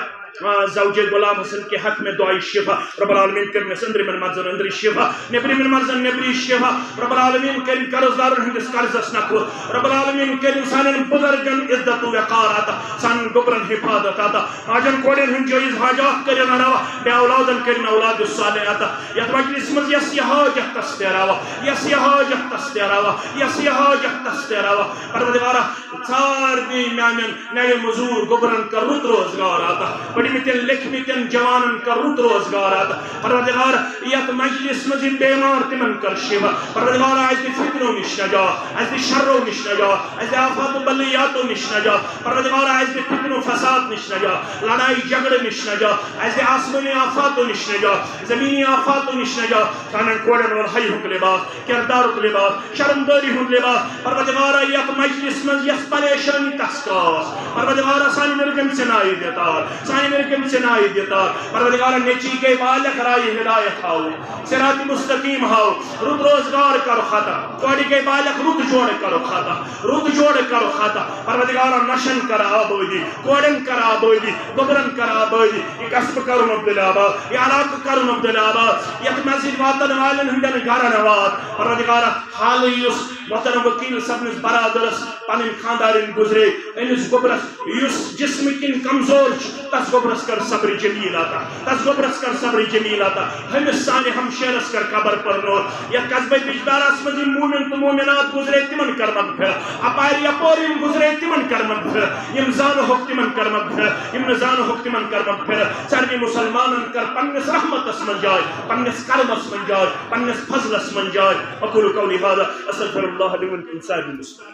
آ، زوجے غلام حسن کے حق میں دعائے شفا۔ رب العالمین کٔرِنس أنٛدرِمٮ۪ن مرضن أنٛدری شفا، نیٚبرِمٮ۪ن مرضن نیٚبری شفا۔ رب العالمین کٔرِن قرض دارن ہٕنٛدِس قرضس نکھٕ۔ رب العالمین کٔرِن سانٮ۪ن بُزرگن عزت و وقار عطا، سانٮ۪ن گوٚبرن حفاظت عطا، ماجن کورٮ۪ن ہٕنٛدۍ جٲیز حاجات کٔرِن روا، بے اولادن کٔرِن اولاد صالح عطا۔ یتھ مجلس منٛز یس یہِ حاجت تس تیراوا، یس یہِ حاجت تس تیراوا، یس یہِ حاجت تس تیراوا۔ پروردگارا، سارنٕے میانٮ۪ن نوِ مزوٗر گوٚبرن کر رُت روزگار عطا، پٔرمٕتٮ۪ن لیکھمٕتٮ۪ن جوانن کر رُت روزگار عطا۔ پروردگار، یتھ مجلس منٛز یِم بیمار تِمن کر شفا۔ پروردگار، اسہِ دِ فتنو نِش نجات، اسہِ دِ شرو نِش نجات، اسہِ دِ آفات و بلیاتو نِش نجات۔ پروردگار، اسہِ دِ فتنو فساد نِش نجات، لڑائی جھگڑٕ نِش نجات، اسہِ دِ آسمٲنی آفاتو نِش نجات، زمینی آفاتو نِش نجات۔ سانٮ۪ن کورٮ۪ن وَن حیہُک لباس، کردارُک لباس، شرمدٲری ہُنٛد لباس۔ پروردگارا، یتھ مجلس منٛز یۄس پریشٲنی تس کاس، پروردگارا، سانہِ مِرگن ژےٚ ناوِ دِتار، سانہِ مِرگن ژےٚ ناوِ دِتار۔ پروردگارا، نیٚچی گٔے بالغ، رایہِ ہدایت ہاو، صراط مستقیم ہاو، رُت روزگار کرُکھ عطا۔ کورِ گٔے بالغ، رُت جوڑٕ کرُکھ عطا، رُت جوڑٕ کرُکھ عطا۔ پروردگارا، نشن کر آبٲدی، کورٮ۪ن کر آبٲدی، گوٚبرن کر آبٲدی۔ یہِ قصبہٕ کرُن عبدالآباد، یہِ علاقہٕ کرُن عبدالآباد۔ یتھ مسجد واتن والٮ۪ن ہٕنٛدٮ۪ن گرن وات۔ پروردگارا، حالٕے یُس محترم وکیل صٲبنِس برادرس پنٕنۍ خاندارِنۍ گُزرے، أمِس گوٚبرس یُس جسمہٕ کِنۍ کمزور چھُ، تس گوٚبرس کر صبر جمیل عطا، تس گوٚبرس کر صبر جمیل عطا۔ ہُمِس سانہِ ہمشیرس کر قبر پر نور۔ یتھ قصبے بجبیارس منٛز یِم مومن تہٕ مومنات گُزرے، تِمن کر مغفرت۔ اپارِ یپور یِم گُزرے، تِمن کر مغفرت۔ یِم زانہوکھ، تِمن کر مغفرت۔ یِم نہٕ زانہوکھ، تِمن کر مغفرت۔ سارنٕے مسلمانن کر پننِس رحمتس منٛز جاے، پننِس کرمس منٛز جاے، پننِس فضلس منٛز جاے۔ اقول قولی هذا، استغفر الله لي ولكم سائر المسلمين۔